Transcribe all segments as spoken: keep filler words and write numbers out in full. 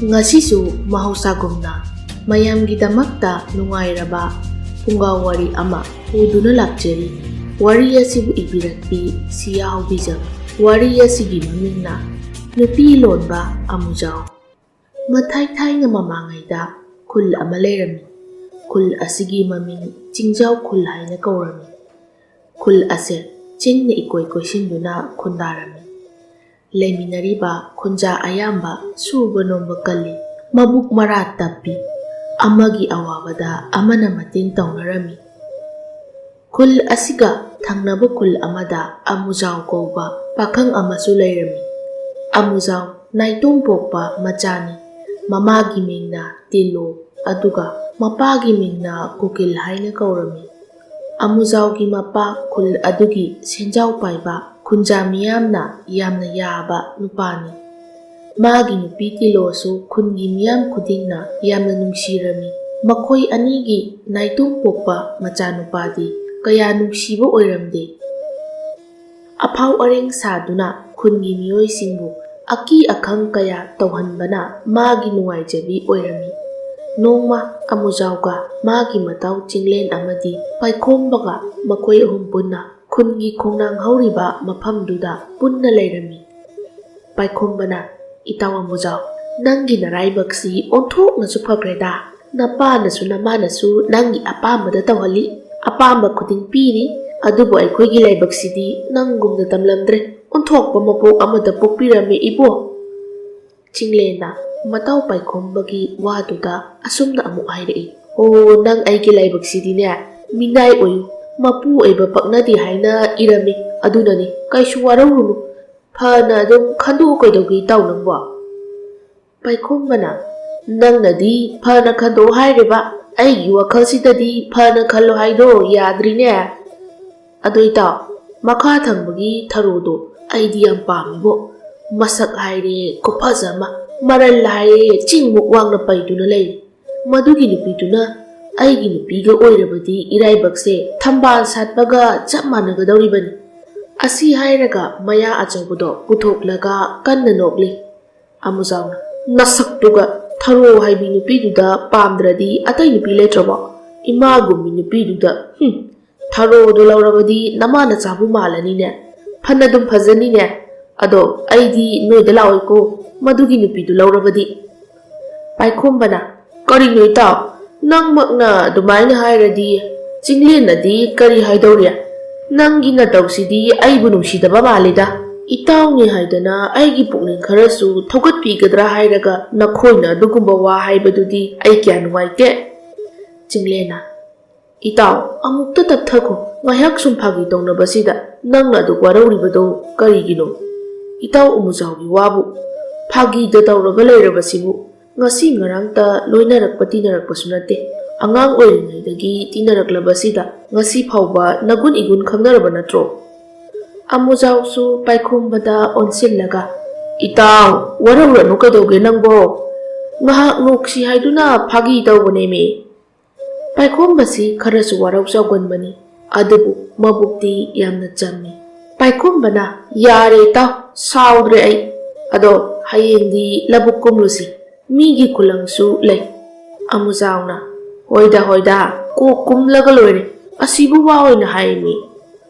ꯉꯁꯤꯁꯨ ꯃꯍꯧꯁꯥꯒꯨꯝꯅ ꯃꯌꯥꯝꯒꯤꯗꯃꯛꯇ ꯅꯨꯡꯉꯥꯏꯔꯕ ꯐꯨꯡꯒꯥ ꯋꯥꯔꯤ ꯑꯃ ꯄꯨꯗꯨꯅ ꯂꯥꯛꯆꯔꯤ꯫ ꯋꯥꯔꯤ ꯑꯁꯤꯕꯨ ꯏꯕꯤꯔꯛꯄꯤ ꯁꯤꯌꯥ ꯍꯥꯎꯕꯤꯖꯝ꯫ ꯋꯥꯔꯤ ꯑꯁꯤꯒꯤ ꯃꯃꯤꯡꯅ ꯅꯨꯄꯤ ꯂꯣꯟꯕ ꯑꯃꯨꯖꯥꯎ꯫ ꯃꯊꯥꯏ ꯊꯥꯏꯅ ꯃꯃꯥꯡꯉꯩꯗ ꯈꯨꯜ ꯑꯃ ꯂꯩꯔꯝꯃꯤ꯫ ꯈꯨꯜ ꯑꯁꯤꯒꯤ ꯃꯃꯤꯡ ꯆꯤꯡꯖꯥꯎ ꯈꯨꯜ ꯍꯥꯏꯅ ꯀꯧꯔꯝꯃꯤ꯫ ꯈꯨꯜ ꯑꯁꯦ ꯆꯤꯡꯅ ꯏꯀꯣꯏ ꯀꯣꯏꯁꯤꯟꯗꯨꯅ ꯈꯨꯟꯗꯥꯔꯝꯃꯤ꯫ ꯂꯩꯃꯤꯟꯅꯔꯤꯕ ꯈꯨꯟꯖꯥ ꯑꯌꯥꯝꯕ ꯁꯨꯕ ꯅꯣꯝꯕ ꯀꯜꯂꯤ, ꯃꯕꯨꯛ ꯃꯔꯥ ꯇꯞꯄꯤ, ꯑꯃꯒꯤ ꯑꯋꯥꯕꯗ ꯑꯃꯅ ꯃꯇꯦꯡ ꯇꯧꯅꯔꯝꯃꯤ꯫ ꯈꯨꯜ ꯑꯁꯤꯒ ꯊꯪꯅꯕ ꯈꯨꯜ ꯑꯃꯗ ꯑꯃꯨꯖꯥꯎ ꯀꯧꯕ ꯄꯥꯈꯪ ꯑꯃꯁꯨ ꯂꯩꯔꯝꯃꯤ꯫ ꯑꯃꯨꯖꯥꯎ ꯅꯥꯏꯇꯣꯝ ꯄꯣꯛꯄ ꯃꯆꯥꯅꯤ꯫ ꯃꯃꯥꯒꯤ ꯃꯤꯡꯅ ꯇꯤꯂꯣ, ꯑꯗꯨꯒ ꯃꯄꯥꯒꯤ ꯃꯤꯡꯅ ꯀꯨꯀꯤꯜ ꯍꯥꯏꯅ ꯀꯧꯔꯝꯃꯤ꯫ ꯑꯃꯨꯖꯥꯎꯒꯤ ꯃꯄꯥ ꯈꯨꯜ ꯑꯗꯨꯒꯤ ꯁꯦꯟꯖꯥꯎ ꯄꯥꯏꯕ ꯈꯨꯟꯖꯥ ꯃꯤꯌꯥꯝꯅ ꯌꯥꯝꯅ ꯌꯥꯕ ꯅꯨꯄꯥꯅꯤ꯫ ꯃꯥꯒꯤ ꯅꯨꯄꯤ ꯇꯤꯂꯣꯁꯨ ꯈꯨꯟꯒꯤ ꯃꯤꯌꯥꯝ ꯈꯨꯗꯤꯡꯅ ꯌꯥꯝꯅ ꯅꯨꯡꯁꯤꯔꯝꯃꯤ꯫ ꯃꯈꯣꯏ ꯑꯅꯤꯒꯤ ꯅꯥꯏꯇꯣꯝ ꯄꯣꯛꯄ ꯃꯆꯥꯅꯨꯄꯥꯗꯤ ꯀꯌꯥ ꯅꯨꯡꯁꯤꯕ ꯑꯣꯏꯔꯝꯗꯦ꯫ ꯑꯐꯥꯎ ꯑꯔꯦꯡ ꯁꯥꯗꯨꯅ ꯈꯨꯟꯒꯤ ꯃꯤꯑꯣꯏꯁꯤꯡꯕꯨ ꯑꯀꯤ ꯑꯈꯪ ꯀꯌꯥ ꯇꯧꯍꯟꯕꯅ ꯃꯥꯒꯤ ꯅꯨꯡꯉꯥꯏꯖꯕꯤ ꯑꯣꯏꯔꯝꯃꯤ꯫ ꯅꯣꯡꯃ ꯑꯃꯨꯖꯥꯎꯒ ꯃꯥꯒꯤ ꯃꯇꯥꯎ ꯆꯤꯡꯂꯦꯟ ꯑꯃꯗꯤ ꯄꯥꯏꯈꯣꯝꯕꯒ ꯃꯈꯣꯏ ꯑꯍꯨꯝ ꯄꯨꯟꯅ ꯈꯨꯟꯒꯤ ꯈꯣꯡꯅꯥꯡ ꯍꯧꯔꯤꯕ ꯃꯐꯝꯗꯨꯗ ꯄꯨꯟꯅ ꯂꯩꯔꯝꯃꯤ꯫ ꯄꯥꯏꯈꯣꯝꯕꯅ, "ꯏꯇꯥꯎ ꯑꯃꯨꯖꯥꯎ, ꯅꯪꯒꯤ ꯅꯔꯥꯏꯕꯛꯁꯤ ꯑꯣꯟꯊꯣꯛꯅꯁꯨ ꯐꯈ꯭ꯔꯦꯗ꯫ ꯅꯄꯥꯅꯁꯨ ꯅꯃꯥꯅꯁꯨ ꯅꯪꯒꯤ ꯑꯄꯥꯝꯕꯗ ꯇꯧꯍꯜꯂꯤ, ꯑꯄꯥꯝꯕ ꯈꯨꯗꯤꯡ ꯄꯤꯔꯤ, ꯑꯗꯨꯕꯨ ꯑꯩꯈꯣꯏꯒꯤ ꯂꯥꯏꯕꯛꯁꯤꯗꯤ ꯅꯪꯒꯨꯝꯅ ꯇꯝꯂꯝꯗ꯭ꯔꯦ, ꯑꯣꯟꯊꯣꯛꯄ ꯃꯄꯣꯛ ꯑꯃꯗ ꯄꯣꯛꯄꯤꯔꯝꯃꯤ ꯏꯕꯣ"꯫ ꯆꯤꯡꯂꯦꯟꯅ ꯃꯇꯥꯎ ꯄꯥꯏꯈꯣꯝꯕꯒꯤ ꯋꯥꯗꯨꯗ ꯑꯁꯨꯝꯅ ꯑꯃꯨꯛ ꯍꯥꯏꯔꯛꯏ, "ꯑꯣ, ꯅꯪ ꯑꯩꯒꯤ ꯂꯥꯏꯕꯛꯁꯤꯗꯤꯅꯦ, ꯃꯤꯅꯥꯏ ꯑꯣꯏꯌꯨ, ꯃꯄꯨ ꯑꯣꯏꯕ ꯄꯛꯅꯗꯦ ꯍꯥꯏꯅ ꯏꯔꯝꯃꯤ, ꯑꯗꯨꯅꯅꯤ, ꯀꯩꯁꯨ ꯋꯥꯔꯧꯔꯨꯅꯨ, ꯐꯅ ꯑꯗꯨꯝ ꯈꯟꯗꯣꯛꯎ ꯀꯩꯗꯧꯒꯦ ꯏꯇꯥꯎ ꯅꯪꯕꯣ?" ꯄꯥꯏꯈꯣꯝꯕꯅ, "ꯅꯪꯅꯗꯤ ꯐꯅ ꯈꯟꯗꯣꯛꯎ ꯍꯥꯏꯔꯤꯕ, ꯑꯩꯒꯤ ꯋꯥꯈꯜꯁꯤꯗꯗꯤ ꯐꯅ ꯈꯜꯂꯣ ꯍꯥꯏꯗꯣ ꯌꯥꯗ꯭ꯔꯤꯅꯦ꯫ ꯑꯗꯣ ꯏꯇꯥꯎ, ꯃꯈꯥ ꯊꯪꯕꯒꯤ ꯊꯔꯣꯗꯣ ꯑꯩꯗꯤ ꯌꯥꯝ ꯄꯥꯝꯃꯤꯕꯣ꯫ ꯃꯁꯛ ꯍꯥꯏꯔꯦ ꯈꯨꯐꯖ ꯑꯃ, ꯃꯔꯜ ꯍꯥꯏꯔꯦ ꯆꯤꯡꯃꯨꯛ ꯋꯥꯡꯅ ꯄꯩꯗꯨꯅ ꯂꯩꯔꯤ꯫ ꯃꯗꯨꯒꯤ ꯅꯨꯄꯤꯗꯨꯅ ꯑꯩꯒꯤ ꯅꯨꯄꯤꯒ ꯑꯣꯏꯔꯕꯗꯤ ꯏꯔꯥꯏꯕꯛꯁꯦ ꯊꯝꯕꯥꯜ ꯁꯥꯠꯄꯒ ꯆꯞ ꯃꯥꯟꯅꯒꯗꯧꯔꯤꯕꯅꯤ"꯫ ꯑꯁꯤ ꯍꯥꯏꯔꯒ ꯃꯌꯥ ꯑꯆꯧꯕꯗꯣ ꯄꯨꯊꯣꯛꯂꯒ ꯀꯟꯅ ꯅꯣꯛꯂꯤ꯫ ꯑꯃꯨꯖꯥꯎꯅ, "ꯅꯁꯛꯇꯨꯒ, ꯊꯔꯣ ꯍꯥꯏꯕꯤ ꯅꯨꯄꯤꯗꯨꯗ ꯄꯥꯝꯗ꯭ꯔꯗꯤ ꯑꯇꯩ ꯅꯨꯄꯤ ꯂꯩꯇ꯭ꯔꯕꯣ? ꯏꯃꯥꯒꯨꯝꯕꯤ ꯅꯨꯄꯤꯗꯨꯗ, ꯍꯨꯝ, ꯊꯔꯣꯗꯣ ꯂꯧꯔꯕꯗꯤ ꯅꯃꯥ ꯅꯆꯥꯕꯨ ꯃꯥꯜꯂꯅꯤꯅꯦ꯫ ꯐꯅꯗꯨꯝ ꯐꯖꯅꯤꯅꯦ꯫ ꯑꯗꯣ ꯑꯩꯗꯤ ꯅꯣꯏꯗ ꯂꯥꯛꯑꯣꯏꯀꯣ, ꯃꯗꯨꯒꯤ ꯅꯨꯄꯤꯗꯨ ꯂꯧꯔꯕꯗꯤ꯫" ꯄꯥꯏꯈꯣꯝꯕꯅ, "ꯀꯔꯤꯅꯣ ꯏꯇꯥꯎ, ꯅꯪꯃꯛꯅ ꯑꯗꯨꯃꯥꯏꯅ ꯍꯥꯏꯔꯗꯤ ꯆꯤꯡꯂꯦꯟꯅꯗꯤ ꯀꯔꯤ ꯍꯥꯏꯗꯧꯔꯤ? ꯅꯪꯒꯤ ꯅꯇꯧꯁꯤꯗꯤ ꯑꯩꯕꯨ ꯅꯨꯡꯁꯤꯗꯕ ꯃꯥꯜꯂꯤꯗ꯫ ꯏꯇꯥꯎꯅꯤ ꯍꯥꯏꯗꯅ ꯑꯩꯒꯤ ꯄꯨꯛꯅꯤꯡ ꯈꯔꯁꯨ ꯊꯧꯒꯠꯄꯤꯒꯗ꯭ꯔꯥ ꯍꯥꯏꯔꯒ ꯅꯈꯣꯏꯅ ꯑꯗꯨꯒꯨꯝꯕ ꯋꯥ ꯍꯥꯏꯕꯗꯨꯗꯤ ꯑꯩ ꯀꯌꯥ ꯅꯨꯡꯉꯥꯏꯇꯦ꯫" ꯆꯤꯡꯂꯦꯟꯅ, "ꯏꯇꯥꯎ, ꯑꯃꯨꯛꯇ ꯇꯞꯊꯈꯣ꯫ ꯉꯥꯏꯍꯥꯛ ꯁꯨꯝ ꯐꯥꯒꯤ ꯇꯧꯅꯕꯁꯤꯗ ꯅꯪꯅ ꯑꯗꯨꯛ ꯋꯥꯔꯧꯔꯤꯕꯗꯣ ꯀꯔꯤꯒꯤꯅꯣ? ꯏꯇꯥꯎ ꯑꯃꯨꯖꯥꯎꯒꯤ ꯋꯥꯕꯨ ꯐꯥꯒꯤꯗ ꯇꯧꯔꯒ ꯂꯩꯔꯕꯁꯤꯕꯨ ꯉꯁꯤ ꯉꯔꯥꯡꯇ ꯂꯣꯏꯅꯔꯛꯄ ꯇꯤꯟꯅꯔꯛꯄꯁꯨ ꯅꯠꯇꯦ꯫ ꯑꯉꯥꯡ ꯑꯣꯏꯔꯤꯉꯩꯗꯒꯤ ꯇꯤꯟꯅꯔꯛꯂꯕꯁꯤꯗ ꯉꯁꯤ ꯐꯥꯎꯕ ꯅꯒꯨꯟ ꯏꯒꯨꯟ ꯈꯪꯅꯔꯕ ꯅꯠꯇ꯭ꯔꯣ?" ꯑꯃꯨꯖꯥꯎꯁꯨ ꯄꯥꯏꯈꯣꯝꯕꯗ ꯑꯣꯟꯁꯤꯜꯂꯒ, "ꯏꯇꯥꯎ, ꯋꯥꯔꯧꯔꯅꯨ ꯀꯩꯗꯧꯒꯦ ꯅꯪꯕꯣ? ꯉꯥꯏꯍꯥꯛ ꯅꯣꯛꯁꯤ ꯍꯥꯏꯗꯨꯅ ꯐꯥꯒꯤ ꯇꯧꯕꯅꯦꯃꯤ꯫" ꯄꯥꯏꯈꯣꯝꯕꯁꯤ ꯈꯔꯁꯨ ꯋꯥꯔꯧ ꯆꯥꯎꯒꯟꯕꯅꯤ, ꯑꯗꯨꯕꯨ ꯃꯕꯨꯛꯇꯤ ꯌꯥꯝꯅ ꯆꯝꯃꯤ꯫ ꯄꯥꯏꯈꯣꯝꯕꯅ, "ꯌꯥꯔꯦ ꯏꯇꯥꯎ, ꯁꯥꯎꯗ꯭ꯔꯦ ꯑꯩ꯫ ꯑꯗꯣ ꯍꯌꯦꯡꯗꯤ ꯂꯧꯕꯨꯛ ꯀꯨꯝꯂꯨꯁꯤ, ꯃꯤꯒꯤ ꯈꯨꯂꯪꯁꯨ ꯂꯩ꯫" ꯑꯃꯨꯖꯥꯎꯅ, "ꯍꯣꯏꯗ ꯍꯣꯏꯗ, ꯀꯣꯛ ꯀꯨꯝꯂꯒ ꯂꯣꯏꯔꯦ, ꯑꯁꯤꯕꯨ ꯋꯥ ꯑꯣꯏꯅ ꯍꯥꯏꯃꯤ꯫"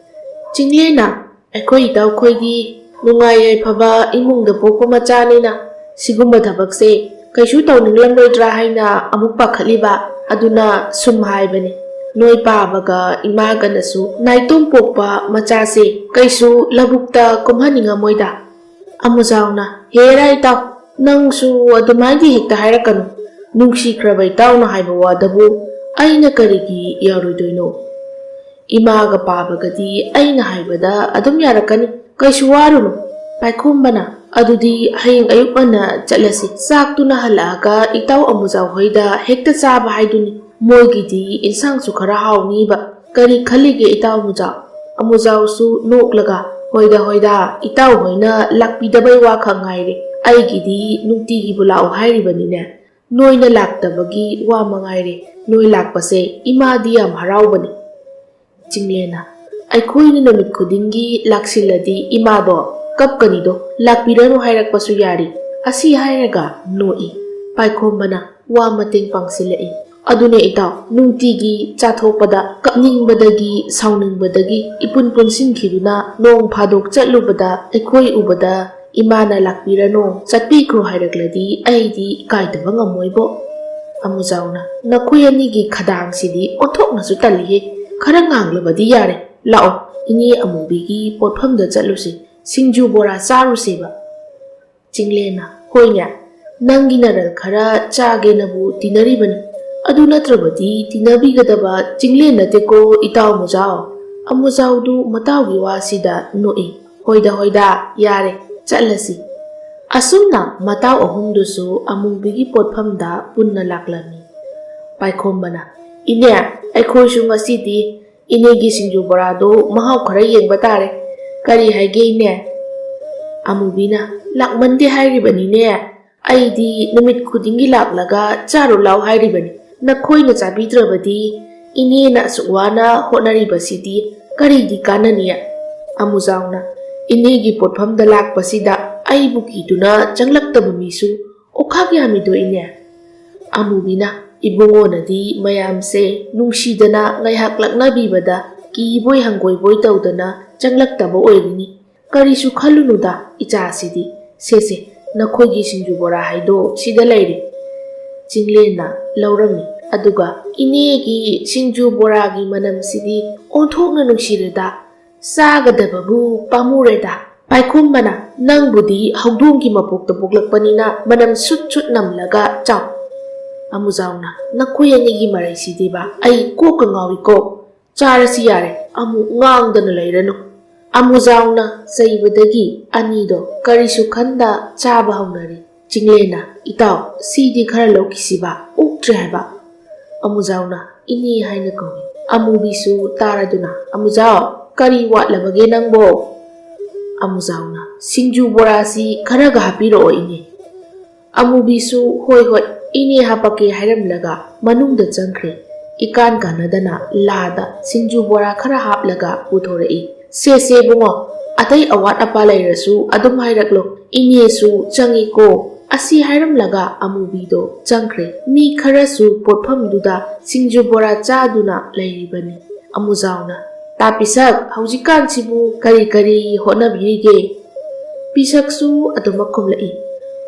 ꯆꯤꯡꯂꯦꯟꯅ, "ꯑꯩꯈꯣꯏ ꯏꯇꯥꯎꯈꯣꯏꯗꯤ ꯅꯨꯡꯉꯥꯏ ꯌꯥꯏꯐꯕ ꯏꯃꯨꯡꯗ ꯄꯣꯛꯄ ꯃꯆꯥꯅꯤꯅ ꯁꯤꯒꯨꯝꯕ ꯊꯕꯛꯁꯦ ꯀꯩꯁꯨ ꯇꯧꯅꯤꯡꯂꯝꯂꯣꯏꯗ꯭ꯔꯥ ꯍꯥꯏꯅ ꯑꯃꯨꯛ ꯄꯥꯈꯠꯂꯤꯕ, ꯑꯗꯨꯅ ꯁꯨꯝ ꯍꯥꯏꯕꯅꯤ꯫ ꯅꯣꯏ ꯄꯥꯕꯒ ꯏꯃꯥꯒꯅꯁꯨ ꯅꯥꯏꯇꯣꯝ ꯄꯣꯛꯄ ꯃꯆꯥꯁꯦ ꯀꯩꯁꯨ ꯂꯧꯕꯨꯛꯇ ꯀꯨꯝꯍꯟꯅꯤꯡꯉꯝꯃꯣꯏꯗ꯫" ꯑꯃꯨꯖꯥꯎꯅ, "ꯍꯦꯔꯥ ꯏꯇꯥꯎ, ꯅꯪꯁꯨ ꯑꯗꯨꯃꯥꯏꯗꯤ ꯍꯦꯛꯇ ꯍꯥꯏꯔꯛꯀꯅꯨ꯫ ꯅꯨꯡꯁꯤꯈ꯭ꯔꯕ ꯏꯇꯥꯎꯅ ꯍꯥꯏꯕ ꯋꯥꯗꯕꯨ ꯑꯩꯅ ꯀꯔꯤꯒꯤ ꯌꯥꯔꯣꯏꯗꯣꯏꯅꯣ? ꯏꯃꯥꯒ ꯄꯥꯕꯒꯗꯤ ꯑꯩꯅ ꯍꯥꯏꯕꯗ ꯑꯗꯨꯝ ꯌꯥꯔꯛꯀꯅꯤ, ꯀꯩꯁꯨ ꯋꯥꯔꯨꯅꯨ꯫" ꯄꯥꯏꯈꯣꯝꯕꯅ, "ꯑꯗꯨꯗꯤ ꯍꯌꯦꯡ ꯑꯌꯨꯛ ꯉꯟꯅ ꯆꯠꯂꯁꯤ꯫ ꯆꯥꯛꯇꯨꯅ ꯍꯜꯂꯛꯑꯒ ꯏꯇꯥꯎ ꯑꯃꯨꯖꯥꯎ ꯍꯣꯏꯗ ꯍꯦꯛꯇ ꯆꯥꯕ ꯍꯥꯏꯗꯨꯅꯤ꯫ ꯃꯣꯏꯒꯤꯗꯤ ꯏꯟꯁꯥꯡꯁꯨ ꯈꯔ ꯍꯥꯎꯅꯤꯕ꯫ ꯀꯔꯤ ꯈꯜꯂꯤꯒꯦ ꯏꯇꯥꯎ ꯑꯃꯨꯖꯥꯎ?" ꯑꯃꯨꯖꯥꯎꯁꯨ ꯅꯣꯛꯂꯒ, "ꯍꯣꯏꯗ ꯍꯣꯏꯗ, ꯏꯇꯥꯎ ꯍꯣꯏꯅ ꯂꯥꯛꯄꯤꯗꯕꯩ ꯋꯥ ꯈꯛ ꯉꯥꯏꯔꯦ꯫ ꯑꯩꯒꯤꯗꯤ ꯅꯨꯡꯇꯤꯒꯤꯕꯨ ꯂꯥꯛꯑꯣ ꯍꯥꯏꯔꯤꯕꯅꯤꯅꯦ꯫ ꯅꯣꯏꯅ ꯂꯥꯛꯇꯕꯒꯤ ꯋꯥ ꯃꯉꯥꯏꯔꯦ꯫ ꯅꯣꯏ ꯂꯥꯛꯄꯁꯦ ꯏꯃꯥꯗꯤ ꯌꯥꯝ ꯍꯔꯥꯎꯕꯅꯤ꯫" ꯆꯤꯡꯂꯦꯟꯅ, "ꯑꯩꯈꯣꯏꯅ ꯅꯨꯃꯤꯠ ꯈꯨꯗꯤꯡꯒꯤ ꯂꯥꯛꯁꯤꯜꯂꯗꯤ ꯏꯃꯥꯗꯣ ꯀꯞꯀꯅꯤꯗꯣ, ꯂꯥꯛꯄꯤꯔꯅꯨ ꯍꯥꯏꯔꯛꯄꯁꯨ ꯌꯥꯔꯤ꯫ ꯑꯁꯤ ꯍꯥꯏꯔꯒ ꯅꯣꯛꯏ꯫ ꯄꯥꯏꯈꯣꯝꯕꯅ ꯋꯥ ꯃꯇꯦꯡ ꯄꯥꯡꯁꯤꯜꯂꯛꯏ꯫ ꯑꯗꯨꯅꯦ ꯏꯇꯥꯎ, ꯅꯨꯡꯇꯤꯒꯤ ꯆꯥꯊꯣꯛꯄꯗ ꯀꯞꯅꯤꯡꯕꯗꯒꯤ, ꯁꯥꯎꯅꯤꯡꯕꯗꯒꯤ ꯏꯄꯨꯟ ꯄꯨꯟꯁꯤꯟꯈꯤꯗꯨꯅ ꯅꯣꯡ ꯐꯥꯗꯣꯛ ꯆꯠꯂꯨꯕꯗ ꯑꯩꯈꯣꯏ ꯎꯕꯗ ꯏꯃꯥꯅ "ꯂꯥꯛꯄꯤꯔꯅꯨ, ꯆꯠꯄꯤꯈ꯭ꯔꯣ" ꯍꯥꯏꯔꯛꯂꯗꯤ ꯑꯩꯗꯤ ꯏꯀꯥꯏꯗꯕ ꯉꯝꯃꯣꯏꯕꯣ꯫ ꯑꯃꯨꯖꯥꯎꯅ, "ꯅꯈꯣꯏ ꯑꯅꯤꯒꯤ ꯈꯗꯥꯡꯁꯤꯗꯤ ꯑꯣꯟꯊꯣꯛꯅꯁꯨ ꯇꯜꯂꯤꯍꯦ꯫ ꯈꯔ ꯉꯥꯡꯂꯕꯗꯤ ꯌꯥꯔꯦ꯫ ꯂꯥꯛꯑꯣ, ꯏꯅꯦ ꯑꯃꯨꯕꯤꯒꯤ ꯄꯣꯠꯐꯝꯗ ꯆꯠꯂꯨꯁꯤ, ꯁꯤꯡꯖꯨ ꯕꯣꯔꯥ ꯆꯥꯔꯨꯁꯦꯕ"꯫ ꯆꯤꯡꯂꯦꯟꯅ, "ꯍꯣꯏꯅꯦ, ꯅꯪꯒꯤ ꯅꯔꯜ ꯈꯔ ꯆꯥꯒꯦꯅꯕꯨ ꯇꯤꯟꯅꯔꯤꯕꯅꯤ꯫ ꯑꯗꯨ ꯅꯠꯇ꯭ꯔꯕꯗꯤ ꯇꯤꯟꯅꯕꯤꯒꯗꯕ ꯆꯤꯡꯂꯦꯟ ꯅꯠꯇꯦꯀꯣ, ꯏꯇꯥꯎ ꯑꯃꯨꯖꯥꯎ"꯫ ꯑꯃꯨꯖꯥꯎꯗꯨ ꯃꯇꯥꯎꯒꯤ ꯋꯥꯁꯤꯗ ꯅꯣꯛꯏ꯫ "ꯍꯣꯏꯗ, ꯍꯣꯏꯗ, ꯌꯥꯔꯦ, ꯆꯠꯂꯁꯤ"꯫ ꯑꯁꯨꯝꯅ ꯃꯇꯥꯎ ꯑꯍꯨꯝꯗꯨꯁꯨ ꯑꯃꯨꯕꯤꯒꯤ ꯄꯣꯠꯐꯝꯗ ꯄꯨꯟꯅ ꯂꯥꯛꯂꯝꯃꯤ꯫ ꯄꯥꯏꯈꯣꯝꯕꯅ, "ꯏꯅꯦ, ꯑꯩꯈꯣꯏꯁꯨ ꯉꯁꯤꯗꯤ ꯏꯅꯦꯒꯤ ꯁꯤꯡꯖꯨ ꯕꯣꯔꯥꯗꯣ ꯃꯍꯥꯎ ꯈꯔ ꯌꯦꯡꯕ ꯇꯥꯔꯦ꯫ ꯀꯔꯤ ꯍꯥꯏꯒꯦ, ꯏꯅꯦ?" ꯑꯃꯨꯕꯤꯅ, "ꯂꯥꯛꯃꯟꯗꯦ ꯍꯥꯏꯔꯤꯕꯅꯤꯅꯦ꯫ ꯑꯩꯗꯤ ꯅꯨꯃꯤꯠ ꯈꯨꯗꯤꯡꯒꯤ ꯂꯥꯛꯂꯒ ꯆꯥꯔꯨ ꯂꯥꯎ ꯍꯥꯏꯔꯤꯕꯅꯤ꯫ ꯅꯈꯣꯏꯅ ꯆꯥꯕꯤꯗ꯭ꯔꯕꯗꯤ ꯏꯅꯦꯅ ꯑꯁꯨꯛ ꯋꯥꯅ ꯍꯣꯠꯅꯔꯤꯕꯁꯤꯗꯤ ꯀꯔꯤꯗꯤ ꯀꯥꯟꯅꯅꯤ?" ꯑꯃꯨꯖꯥꯎꯅ, "ꯏꯅꯦꯒꯤ ꯄꯣꯠꯐꯝꯗ ꯂꯥꯛꯄꯁꯤꯗ ꯑꯩꯕꯨ ꯀꯤꯗꯨꯅ ꯆꯪꯂꯛꯇꯕ ꯃꯤꯁꯨ ꯑꯣꯈꯥꯛ ꯌꯥꯝꯃꯤꯗꯣ, ꯏꯅꯦ"꯫ ꯑꯃꯨꯕꯤꯅ, "ꯏꯕꯨꯡꯉꯣꯅꯗꯤ ꯃꯌꯥꯝꯁꯦ ꯅꯨꯡꯁꯤꯗꯅ ꯉꯥꯏꯍꯥꯛ ꯂꯛꯅꯕꯤꯕꯗ ꯀꯤꯕꯣꯏ ꯍꯪꯒꯣꯏꯕꯣꯏ ꯇꯧꯗꯅ ꯆꯪꯂꯛꯇꯕ ꯑꯣꯏꯔꯤꯅꯤ꯫ ꯀꯔꯤꯁꯨ ꯈꯜꯂꯨꯅꯨꯗ ꯏꯆꯥꯁꯤꯗꯤ꯫ ꯁꯦ ꯁꯦ, ꯅꯈꯣꯏꯒꯤ ꯁꯤꯡꯖꯨ ꯕꯣꯔꯥ ꯍꯥꯏꯗꯣ ꯁꯤꯗ ꯂꯩꯔꯦ"꯫ ꯆꯤꯡꯂꯦꯟꯅ ꯂꯧꯔꯝꯃꯤ꯫ ꯑꯗꯨꯒ, "ꯏꯅꯦꯒꯤ ꯁꯤꯡꯖꯨ ꯕꯣꯔꯥꯒꯤ ꯃꯅꯝꯁꯤꯗꯤ ꯑꯣꯟꯊꯣꯛꯅ ꯅꯨꯡꯁꯤꯔꯦꯗ꯫ ꯆꯥꯒꯗꯕꯕꯨ ꯄꯥꯝꯃꯨꯔꯦꯗ꯫ ꯄꯥꯏꯈꯣꯝꯕꯅ, ꯅꯪꯕꯨꯗꯤ ꯍꯧꯗꯣꯡꯒꯤ ꯃꯄꯣꯛꯇ ꯄꯣꯛꯂꯛꯄꯅꯤꯅ ꯃꯅꯝ ꯁꯨꯠ ꯁꯨꯠ ꯅꯝꯂꯒ ꯆꯥꯎ"꯫ ꯑꯃꯨꯖꯥꯎꯅ, "ꯅꯈꯣꯏ ꯑꯅꯤꯒꯤ ꯃꯔꯩꯁꯤꯗꯤꯕ ꯑꯩ ꯀꯣꯛꯀ ꯉꯥꯎꯏꯀꯣ꯫ ꯆꯥꯔꯁꯤ ꯌꯥꯔꯦ, ꯑꯃꯨꯛ ꯉꯥꯡꯗꯅ ꯂꯩꯔꯅꯨ"꯫ ꯑꯃꯨꯖꯥꯎꯅ ꯆꯩꯕꯗꯒꯤ ꯑꯅꯤꯗꯣ ꯀꯔꯤꯁꯨ ꯈꯟꯗ ꯆꯥꯕ ꯍꯧꯅꯔꯦ꯫ ꯆꯤꯡꯂꯦꯟꯅ, "ꯏꯇꯥꯎ, ꯁꯤꯗꯤ ꯈꯔ ꯂꯧꯈꯤꯁꯤꯕ, ꯑꯣꯛꯇ꯭ꯔꯦ ꯍꯥꯏꯕ"꯫ ꯑꯃꯨꯖꯥꯎꯅ ꯏꯅꯦ ꯍꯥꯏꯅ ꯀꯧꯏ꯫ ꯑꯃꯨꯕꯤꯁꯨ ꯇꯥꯔꯗꯨꯅ, "ꯑꯃꯨꯖꯥꯎ, ꯀꯔꯤ ꯋꯥꯠꯂꯕꯒꯦ ꯅꯪꯕꯣ?" ꯑꯃꯨꯖꯥꯎꯅ, "ꯁꯤꯡꯖꯨ ꯕꯣꯔꯥꯁꯤ ꯈꯔꯒ ꯍꯥꯞꯄꯤꯔꯛꯑꯣ ꯏꯅꯦ"꯫ ꯑꯃꯨꯕꯤꯁꯨ, "ꯍꯣꯏ ꯍꯣꯏ, ꯏꯅꯦ ꯍꯥꯄꯛꯀꯦ" ꯍꯥꯏꯔꯝꯂꯒ ꯃꯅꯨꯡꯗ ꯆꯪꯈ꯭ꯔꯦ꯫ ꯏꯀꯥꯟ ꯀꯥꯟꯅꯗꯅ ꯂꯥꯗ ꯁꯤꯡꯖꯨ ꯕꯣꯔꯥ ꯈꯔ ꯍꯥꯞꯂꯒ ꯄꯨꯊꯣꯔꯛꯏ꯫ "ꯁꯦ ꯁꯦ ꯏꯕꯨꯡꯉꯣ, ꯑꯇꯩ ꯑꯋꯥꯠ ꯑꯄꯥ ꯂꯩꯔꯁꯨ ꯑꯗꯨꯝ ꯍꯥꯏꯔꯛꯂꯣ꯫ ꯏꯅꯦꯁꯨ ꯆꯪꯉꯤꯀꯣ꯫ ꯑꯁꯤ ꯍꯥꯏꯔꯝꯂꯒ ꯑꯃꯨꯕꯤꯗꯣ ꯆꯪꯈ꯭ꯔꯦ꯫ ꯃꯤ ꯈꯔꯁꯨ ꯄꯣꯠꯐꯝꯗꯨꯗ ꯁꯤꯡꯖꯨ ꯕꯣꯔꯥ ꯆꯥꯗꯨꯅ ꯂꯩꯔꯤꯕꯅꯤ꯫ ꯑꯃꯨꯖꯥꯎꯅ, "ꯇꯥ ꯄꯤꯁꯛ, ꯍꯧꯖꯤꯛꯀꯥꯟꯁꯤꯕꯨ ꯀꯔꯤ ꯀꯔꯤ ꯍꯣꯠꯅꯕꯤꯔꯤꯒꯦ?" ꯄꯤꯁꯛꯁꯨ ꯑꯗꯨꯃꯛ ꯈꯨꯝꯂꯛꯏ,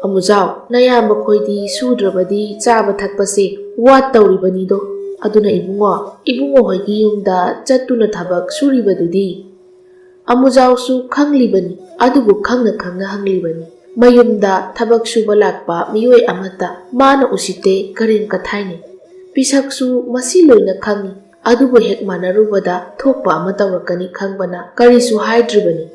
"ꯑꯃꯨꯖꯥꯎ, ꯅꯌꯥꯝꯕ ꯈꯣꯏꯗꯤ ꯁꯨꯗ꯭ꯔꯕꯗꯤ ꯆꯥꯕ ꯊꯛꯄꯁꯦ ꯋꯥꯠꯇꯧꯔꯤꯕꯅꯤꯗꯣ꯫ ꯑꯗꯨꯅ ꯏꯕꯨꯡꯉꯣ, ꯏꯕꯨꯡꯉꯣ ꯍꯣꯏꯒꯤ ꯌꯨꯝꯗ ꯆꯠꯇꯨꯅ ꯊꯕꯛ ꯁꯨꯔꯤꯕꯗꯨꯗꯤ?" ꯑꯃꯨꯖꯥꯎꯁꯨ ꯈꯪꯂꯤꯕꯅꯤ, ꯑꯗꯨꯕꯨ ꯈꯪꯅ ꯈꯪꯅ ꯍꯪꯂꯤꯕꯅꯤ꯫ ꯃꯌꯨꯝꯗ ꯊꯕꯛ ꯁꯨꯕ ꯂꯥꯛꯄ ꯃꯤꯑꯣꯏ ꯑꯃꯠꯇ ꯃꯥꯅ ꯎꯁꯤꯠꯇꯦ, ꯀꯔꯦꯝ ꯀꯊꯥꯏꯅꯤ꯫ ꯄꯤꯁꯛꯁꯨ ꯃꯁꯤ ꯂꯣꯏꯅ ꯈꯪꯏ, ꯑꯗꯨꯕꯨ ꯍꯦꯛ ꯃꯥꯟꯅꯔꯨꯕꯗ ꯊꯣꯛꯄ ꯑꯃ ꯇꯧꯔꯛꯀꯅꯤ ꯈꯪꯕꯅ ꯀꯔꯤꯁꯨ ꯍꯥꯏꯗ꯭ꯔꯤꯕꯅꯤ꯫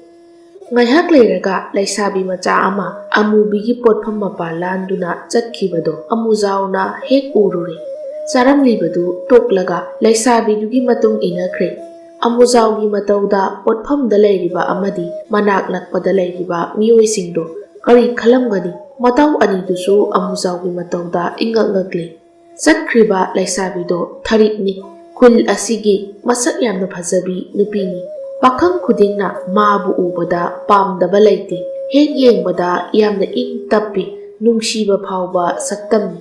ꯉꯥꯏꯍꯥꯛ ꯂꯩꯔꯒ ꯂꯩꯁꯥꯕꯤ ꯃꯆꯥ ꯑꯃ ꯑꯃꯨꯕꯤꯒꯤ ꯄꯣꯠꯐꯝ ꯃꯄꯥ ꯂꯥꯟꯗꯨꯅ ꯆꯠꯈꯤꯕꯗꯣ ꯑꯃꯨꯖꯥꯎꯅ ꯍꯦꯛ ꯎꯔꯨꯔꯦ꯫ ꯆꯥꯔꯝꯂꯤꯕꯗꯨ ꯇꯣꯛꯂꯒ ꯂꯩꯁꯥꯕꯤꯗꯨꯒꯤ ꯃꯇꯨꯡ ꯏꯟꯅꯈ꯭ꯔꯦ꯫ ꯑꯃꯨꯖꯥꯎꯒꯤ ꯃꯇꯧꯗ ꯄꯣꯠꯐꯝꯗ ꯂꯩꯔꯤꯕ ꯑꯃꯗꯤ ꯃꯅꯥꯛ ꯅꯛꯄꯗ ꯂꯩꯔꯤꯕ ꯃꯤꯑꯣꯏꯁꯤꯡꯗꯣ ꯀꯔꯤ ꯈꯜꯂꯝꯒꯅꯤ? ꯃꯇꯧ ꯑꯅꯤꯗꯨꯁꯨ ꯑꯃꯨꯖꯥꯎꯒꯤ ꯃꯇꯧꯗ ꯏꯉꯛ ꯉꯛꯂꯤ꯫ ꯆꯠꯈ꯭ꯔꯤꯕ ꯂꯩꯁꯥꯕꯤꯗꯣ ꯊꯔꯤꯛꯅꯤ꯫ ꯈꯨꯜ ꯑꯁꯤꯒꯤ ꯃꯁꯛ ꯌꯥꯝꯅ ꯐꯖꯕꯤ ꯅꯨꯄꯤꯅꯤ꯫ ꯄꯥꯈꯪ ꯈꯨꯗꯤꯡꯅ ꯃꯥꯕꯨ ꯎꯕꯗ ꯄꯥꯝꯗꯕ ꯂꯩꯇꯦ꯫ ꯍꯦꯛ ꯌꯦꯡꯕꯗ ꯌꯥꯝꯅ ꯏꯪ ꯇꯞꯄꯤ, ꯅꯨꯡꯁꯤꯕ ꯐꯥꯎꯕ ꯁꯛꯇꯝꯅꯤ꯫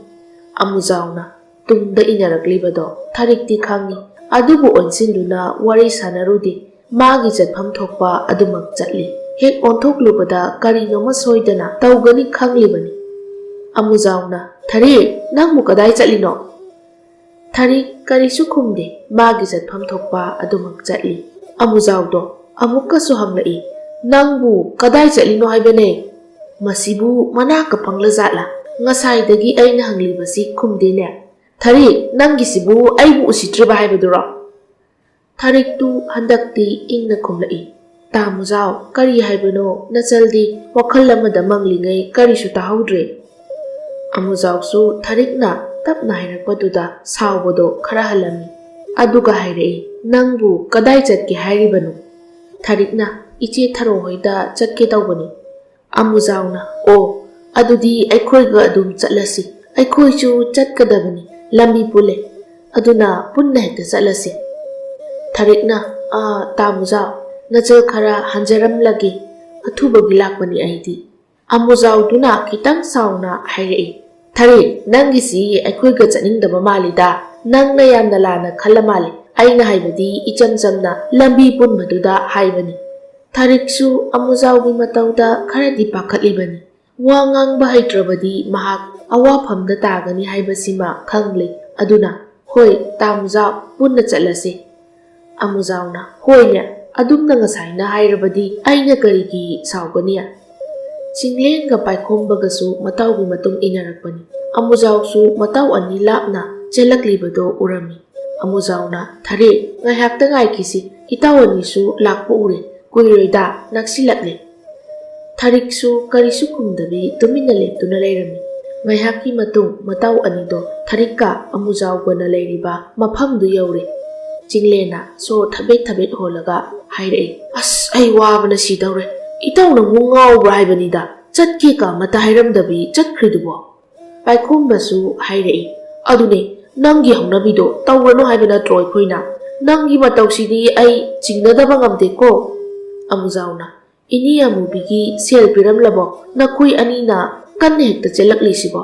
ꯑꯃꯨꯖꯥꯎꯅ ꯇꯨꯡꯗ ꯏꯟꯅꯔꯛꯂꯤꯕꯗꯣ ꯊꯔꯤꯛꯇꯤ ꯈꯪꯏ, ꯑꯗꯨꯕꯨ ꯑꯣꯟꯁꯤꯟꯗꯨꯅ ꯋꯥꯔꯤ ꯁꯥꯟꯅꯔꯨꯗꯦ꯫ ꯃꯥꯒꯤ ꯆꯠꯐꯝ ꯊꯣꯛꯄ ꯑꯗꯨꯃꯛ ꯆꯠꯂꯤ꯫ ꯍꯦꯛ ꯑꯣꯟꯊꯣꯛꯂꯨꯕꯗ ꯀꯔꯤꯅꯣꯃ ꯁꯣꯏꯗꯅ ꯇꯧꯒꯅꯤ ꯈꯪꯂꯤꯕꯅꯤ꯫ ꯑꯃꯨꯖꯥꯎꯅ, "ꯊꯔꯤꯛ, ꯅꯪꯕꯨ ꯀꯗꯥꯏ ꯆꯠꯂꯤꯅꯣ?" ꯊꯔꯤꯛ ꯀꯔꯤꯁꯨ ꯈꯨꯝꯗꯦ, ꯃꯥꯒꯤ ꯆꯠꯐꯝ ꯊꯣꯛꯄ ꯑꯗꯨꯃꯛ ꯆꯠꯂꯤ꯫ ꯑꯃꯨꯖꯥꯎꯗꯣ ꯑꯃꯨꯛꯀꯁꯨ ꯍꯪꯂꯛꯏ, "ꯅꯪꯕꯨ ꯀꯗꯥꯏ ꯆꯠꯂꯤꯅꯣ ꯍꯥꯏꯕꯅꯦ? ꯃꯁꯤꯕꯨ ꯃꯅꯥ ꯀ ꯄꯪꯂ ꯖꯥꯠꯂꯥ? ꯉꯁꯥꯏꯗꯒꯤ ꯑꯩꯅ ꯍꯪꯂꯤꯕꯁꯤ ꯈꯨꯝꯗꯦꯅꯦ꯫ ꯊꯔꯤꯛ, ꯅꯪꯒꯤꯁꯤꯕꯨ ꯑꯩꯕꯨ ꯎꯁꯤꯠꯇ꯭ꯔꯤꯕ ꯍꯥꯏꯕꯗꯨꯔꯣ?" ꯊꯔꯤꯛꯇꯨ ꯍꯟꯗꯛꯇꯤ ꯏꯪꯅ ꯈꯨꯝꯂꯛꯏ, "ꯇꯥꯃꯨꯖꯥꯎ, ꯀꯔꯤ ꯍꯥꯏꯕꯅꯣ? ꯅꯆꯜꯗꯤ ꯋꯥꯈꯜ ꯑꯃꯗ ꯃꯪꯂꯤꯉꯩ ꯀꯔꯤꯁꯨ ꯇꯥꯍꯧꯗ꯭ꯔꯦ꯫" ꯑꯃꯨꯖꯥꯎꯁꯨ ꯊꯔꯤꯛꯅ ꯇꯞꯅ ꯍꯥꯏꯔꯛꯄꯗꯨꯗ ꯁꯥꯎꯕꯗꯣ ꯈꯔ ꯍꯜꯂꯝꯃꯤ꯫ ꯑꯗꯨꯒ ꯍꯥꯏꯔꯛꯏ, "ꯅꯪꯕꯨ ꯀꯗꯥꯏ ꯆꯠꯀꯦ ꯍꯥꯏꯔꯤꯕꯅꯣ?" ꯊꯔꯤꯛꯅ, "ꯏꯆꯦ ꯊꯔꯣ ꯍꯣꯏꯗ ꯆꯠꯀꯦ ꯇꯧꯕꯅꯤ꯫" ꯑꯃꯨꯖꯥꯎꯅ, "ꯑꯣ, ꯑꯗꯨꯗꯤ ꯑꯩꯈꯣꯏꯒ ꯑꯗꯨꯝ ꯆꯠꯂꯁꯤ꯫ ꯑꯩꯈꯣꯏꯁꯨ ꯆꯠꯀꯗꯕꯅꯤ, ꯂꯝꯕꯤ ꯄꯨꯜꯂꯦ꯫ ꯑꯗꯨꯅ ꯄꯨꯟꯅ ꯍꯦꯛꯇ ꯆꯠꯂꯁꯤ꯫" ꯊꯔꯤꯛꯅ, "ꯑꯥ, ꯇꯥꯃꯨꯖꯥꯎ, ꯅꯆꯜ ꯈꯔ ꯍꯟꯖꯔꯝꯂꯒꯦ, ꯑꯊꯨꯕꯒꯤ ꯂꯥꯛꯄꯅꯤ ꯑꯩꯗꯤ꯫ ꯑꯃꯨꯖꯥꯎꯗꯨꯅ ꯈꯤꯇꯪ ꯁꯥꯎꯅ ꯍꯥꯏꯔꯛꯏ, "ꯊꯔꯤ, ꯅꯪꯒꯤꯁꯤ ꯑꯩꯈꯣꯏꯒ ꯆꯠꯅꯤꯡꯗꯕ ꯃꯥꯜꯂꯤꯗ꯫ ꯅꯪꯅ ꯌꯥꯝꯅ ꯂꯥꯟꯅ ꯈꯜꯂ ꯃꯥꯜꯂꯤ꯫ ꯑꯩꯅ ꯍꯥꯏꯕꯗꯤ ꯏꯆꯝ ꯆꯝꯅ ꯂꯝꯕꯤ ꯄꯨꯟꯕꯗꯨꯗ ꯍꯥꯏꯕꯅꯤ꯫" ꯊꯔꯤꯛꯁꯨ ꯑꯃꯨꯖꯥꯎꯒꯤ ꯃꯇꯧꯗ ꯈꯔꯗꯤ ꯄꯥꯈꯠꯂꯤꯕꯅꯤ꯫ ꯋꯥ ꯉꯥꯡꯕ ꯍꯩꯇ꯭ꯔꯕꯗꯤ ꯃꯍꯥꯛ ꯑꯋꯥꯐꯝꯗ ꯇꯥꯒꯅꯤ ꯍꯥꯏꯕꯁꯤꯃ ꯈꯪꯂꯦ꯫ ꯑꯗꯨꯅ, "ꯍꯣꯏ, ꯇꯥ ꯑꯃꯨꯖꯥꯎ, ꯄꯨꯟꯅ ꯆꯠꯂꯁꯤ꯫" ꯑꯃꯨꯖꯥꯎꯅ, "ꯍꯣꯏꯅꯦ, ꯑꯗꯨꯝꯅ ꯉꯁꯥꯏꯅ ꯍꯥꯏꯔꯕꯗꯤ ꯑꯩꯅ ꯀꯔꯤꯒꯤ ꯁꯥꯎꯒꯅꯤ?" ꯆꯤꯡꯂꯦꯟꯒ ꯄꯥꯏꯈꯣꯝꯕꯒꯁꯨ ꯃꯇꯥꯎꯒꯤ ꯃꯇꯨꯡ ꯏꯟꯅꯔꯛꯄꯅꯤ꯫ ꯑꯃꯨꯖꯥꯎꯁꯨ ꯃꯇꯥꯎ ꯑꯅꯤ ꯂꯥꯞꯅ ꯆꯦꯜꯂꯛꯂꯤꯕꯗꯣ ꯎꯔꯝꯃꯤ꯫ ꯑꯃꯨꯖꯥꯎꯅ, "ꯊꯔꯤ, ꯉꯥꯏꯍꯥꯛꯇ ꯉꯥꯏꯈꯤꯁꯤ, ꯏꯇꯥꯎ ꯑꯅꯤꯁꯨ ꯂꯥꯛꯄ ꯎꯔꯦ, ꯀꯨꯏꯔꯣꯏꯗ, ꯅꯛꯁꯤꯜꯂꯛꯂꯦ꯫" ꯊꯔꯤꯛꯁꯨ ꯀꯔꯤꯁꯨ ꯈꯨꯝꯗꯕꯤ ꯇꯨꯃꯤꯟꯅ ꯂꯦꯞꯇꯨꯅ ꯂꯩꯔꯝꯃꯤ꯫ ꯉꯥꯏꯍꯥꯛꯀꯤ ꯃꯇꯨꯡ ꯃꯇꯥꯎ ꯑꯅꯤꯗꯣ ꯊꯔꯤꯛꯀ ꯑꯃꯨꯖꯥꯎꯒꯅ ꯂꯩꯔꯤꯕ ꯃꯐꯝꯗꯨ ꯌꯧꯔꯦ꯫ ꯆꯤꯡꯂꯦꯟꯅ ꯁꯣꯔ ꯊꯕꯦꯠ ꯊꯕꯦꯠ ꯍꯣꯜꯂꯒ ꯍꯥꯏꯔꯛꯏ, "ꯑꯁ, ꯑꯩ ꯋꯥꯕꯅ ꯁꯤꯗꯧꯔꯦ꯫ ꯏꯇꯥꯎ ꯅꯪꯕꯨ ꯉꯥꯎꯕ꯭ꯔꯥ ꯍꯥꯏꯕꯅꯤꯗ, ꯆꯠꯀꯦ ꯀ ꯑꯃꯠꯇ ꯍꯥꯏꯔꯝꯗꯕꯤ ꯆꯠꯈ꯭ꯔꯤꯗꯨꯕꯣ?" ꯄꯥꯏꯈꯣꯝꯕꯁꯨ ꯍꯥꯏꯔꯛꯏ, "ꯑꯗꯨꯅꯦ, ꯅꯪꯒꯤ ꯍꯧꯅꯕꯤꯗꯣ ꯇꯧꯔꯅꯨ ꯍꯥꯏꯕ ꯅꯠꯇ꯭ꯔꯣ ꯑꯩꯈꯣꯏꯅ? ꯅꯪꯒꯤ ꯃꯇꯧꯁꯤꯗꯤ ꯑꯩ ꯆꯤꯡꯅꯗꯕ ꯉꯝꯗꯦꯀꯣ꯫" ꯑꯃꯨꯖꯥꯎꯅ, "ꯏꯅꯦ ꯑꯃꯨꯕꯤꯒꯤ ꯁꯦꯜ ꯄꯤꯔꯝꯂꯕꯣ? ꯅꯈꯣꯏ ꯑꯅꯤꯅ ꯀꯟꯅ ꯍꯦꯛꯇ ꯆꯦꯜꯂꯛꯂꯤꯁꯤꯕꯣ?"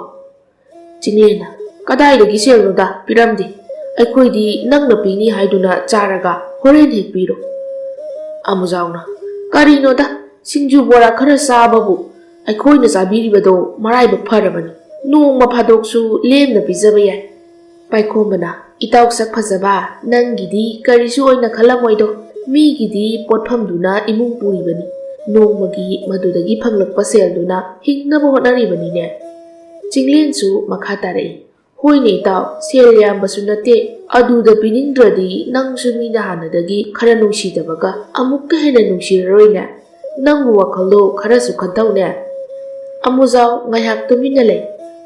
ꯆꯤꯡꯂꯦꯟꯅ, "ꯀꯗꯥꯏꯗꯒꯤ ꯁꯦꯜꯅꯣꯗ, ꯄꯤꯔꯝꯗꯦ꯫ ꯑꯩꯈꯣꯏꯗꯤ ꯅꯪꯅ ꯄꯤꯅꯤ ꯍꯥꯏꯗꯨꯅ ꯆꯥꯔꯒ ꯍꯣꯔꯦꯟ ꯍꯦꯛ ꯄꯤꯔꯣ꯫" ꯑꯃꯨꯖꯥꯎꯅ, "ꯀꯔꯤꯅꯣꯗ, ꯁꯤꯡꯖꯨ ꯕꯣꯔꯥ ꯈꯔ ꯆꯥꯕꯕꯨ ꯑꯩꯈꯣꯏꯅ ꯆꯥꯕꯤꯔꯤꯕꯗꯣ ꯃꯔꯥꯏꯕꯛ ꯐꯔꯕꯅꯤ꯫ ꯅꯣꯡꯃ ꯐꯥꯗꯣꯛꯁꯨ ꯂꯦꯝꯅ ꯄꯤꯖꯕ ꯌꯥꯏ꯫" ꯄꯥꯏꯈꯣꯝꯕꯅ, "ꯏꯇꯥꯎ ꯁꯛ ꯐꯖꯕ, ꯅꯪꯒꯤꯗꯤ ꯀꯔꯤꯁꯨ ꯑꯣꯏꯅ ꯈꯜꯂꯝꯃꯣꯏꯗꯣ꯫ ꯃꯤꯒꯤꯗꯤ ꯄꯣꯠꯐꯝꯗꯨꯅ ꯏꯃꯨꯡ ꯄꯨꯔꯤꯕꯅꯤ꯫ ꯅꯣꯡꯃꯒꯤ ꯃꯗꯨꯗꯒꯤ ꯐꯪꯂꯛꯄ ꯁꯦꯜꯗꯨꯅ ꯍꯤꯡꯅꯕ ꯍꯣꯠꯅꯔꯤꯕꯅꯤꯅꯦ꯫" ꯆꯤꯡꯂꯦꯟꯁꯨ ꯃꯈꯥ ꯇꯥꯔꯛꯏ, "ꯍꯣꯏꯅꯦ ꯏꯇꯥꯎ, ꯁꯦꯜ ꯌꯥꯝꯕꯁꯨ ꯅꯠꯇꯦ, ꯑꯗꯨꯗ ꯄꯤꯅꯤꯡꯗ꯭ꯔꯗꯤ ꯅꯪꯁꯨ ꯃꯤꯅ ꯍꯥꯟꯅꯗꯒꯤ ꯈꯔ ꯅꯨꯡꯁꯤꯗꯕꯒ ꯑꯃꯨꯛꯀ ꯍꯦꯟꯅ ꯅꯨꯡꯁꯤꯔꯔꯣꯏꯅꯦ꯫ ꯅꯪꯕꯨ ꯋꯥꯈꯜꯗꯣ ꯈꯔꯁꯨ ꯈꯟꯊꯧꯅꯦ꯫" ꯑꯃꯨꯖꯥꯎ ꯉꯥꯏꯍꯥꯛ ꯇꯨꯃꯤꯟꯅ ꯂꯩ,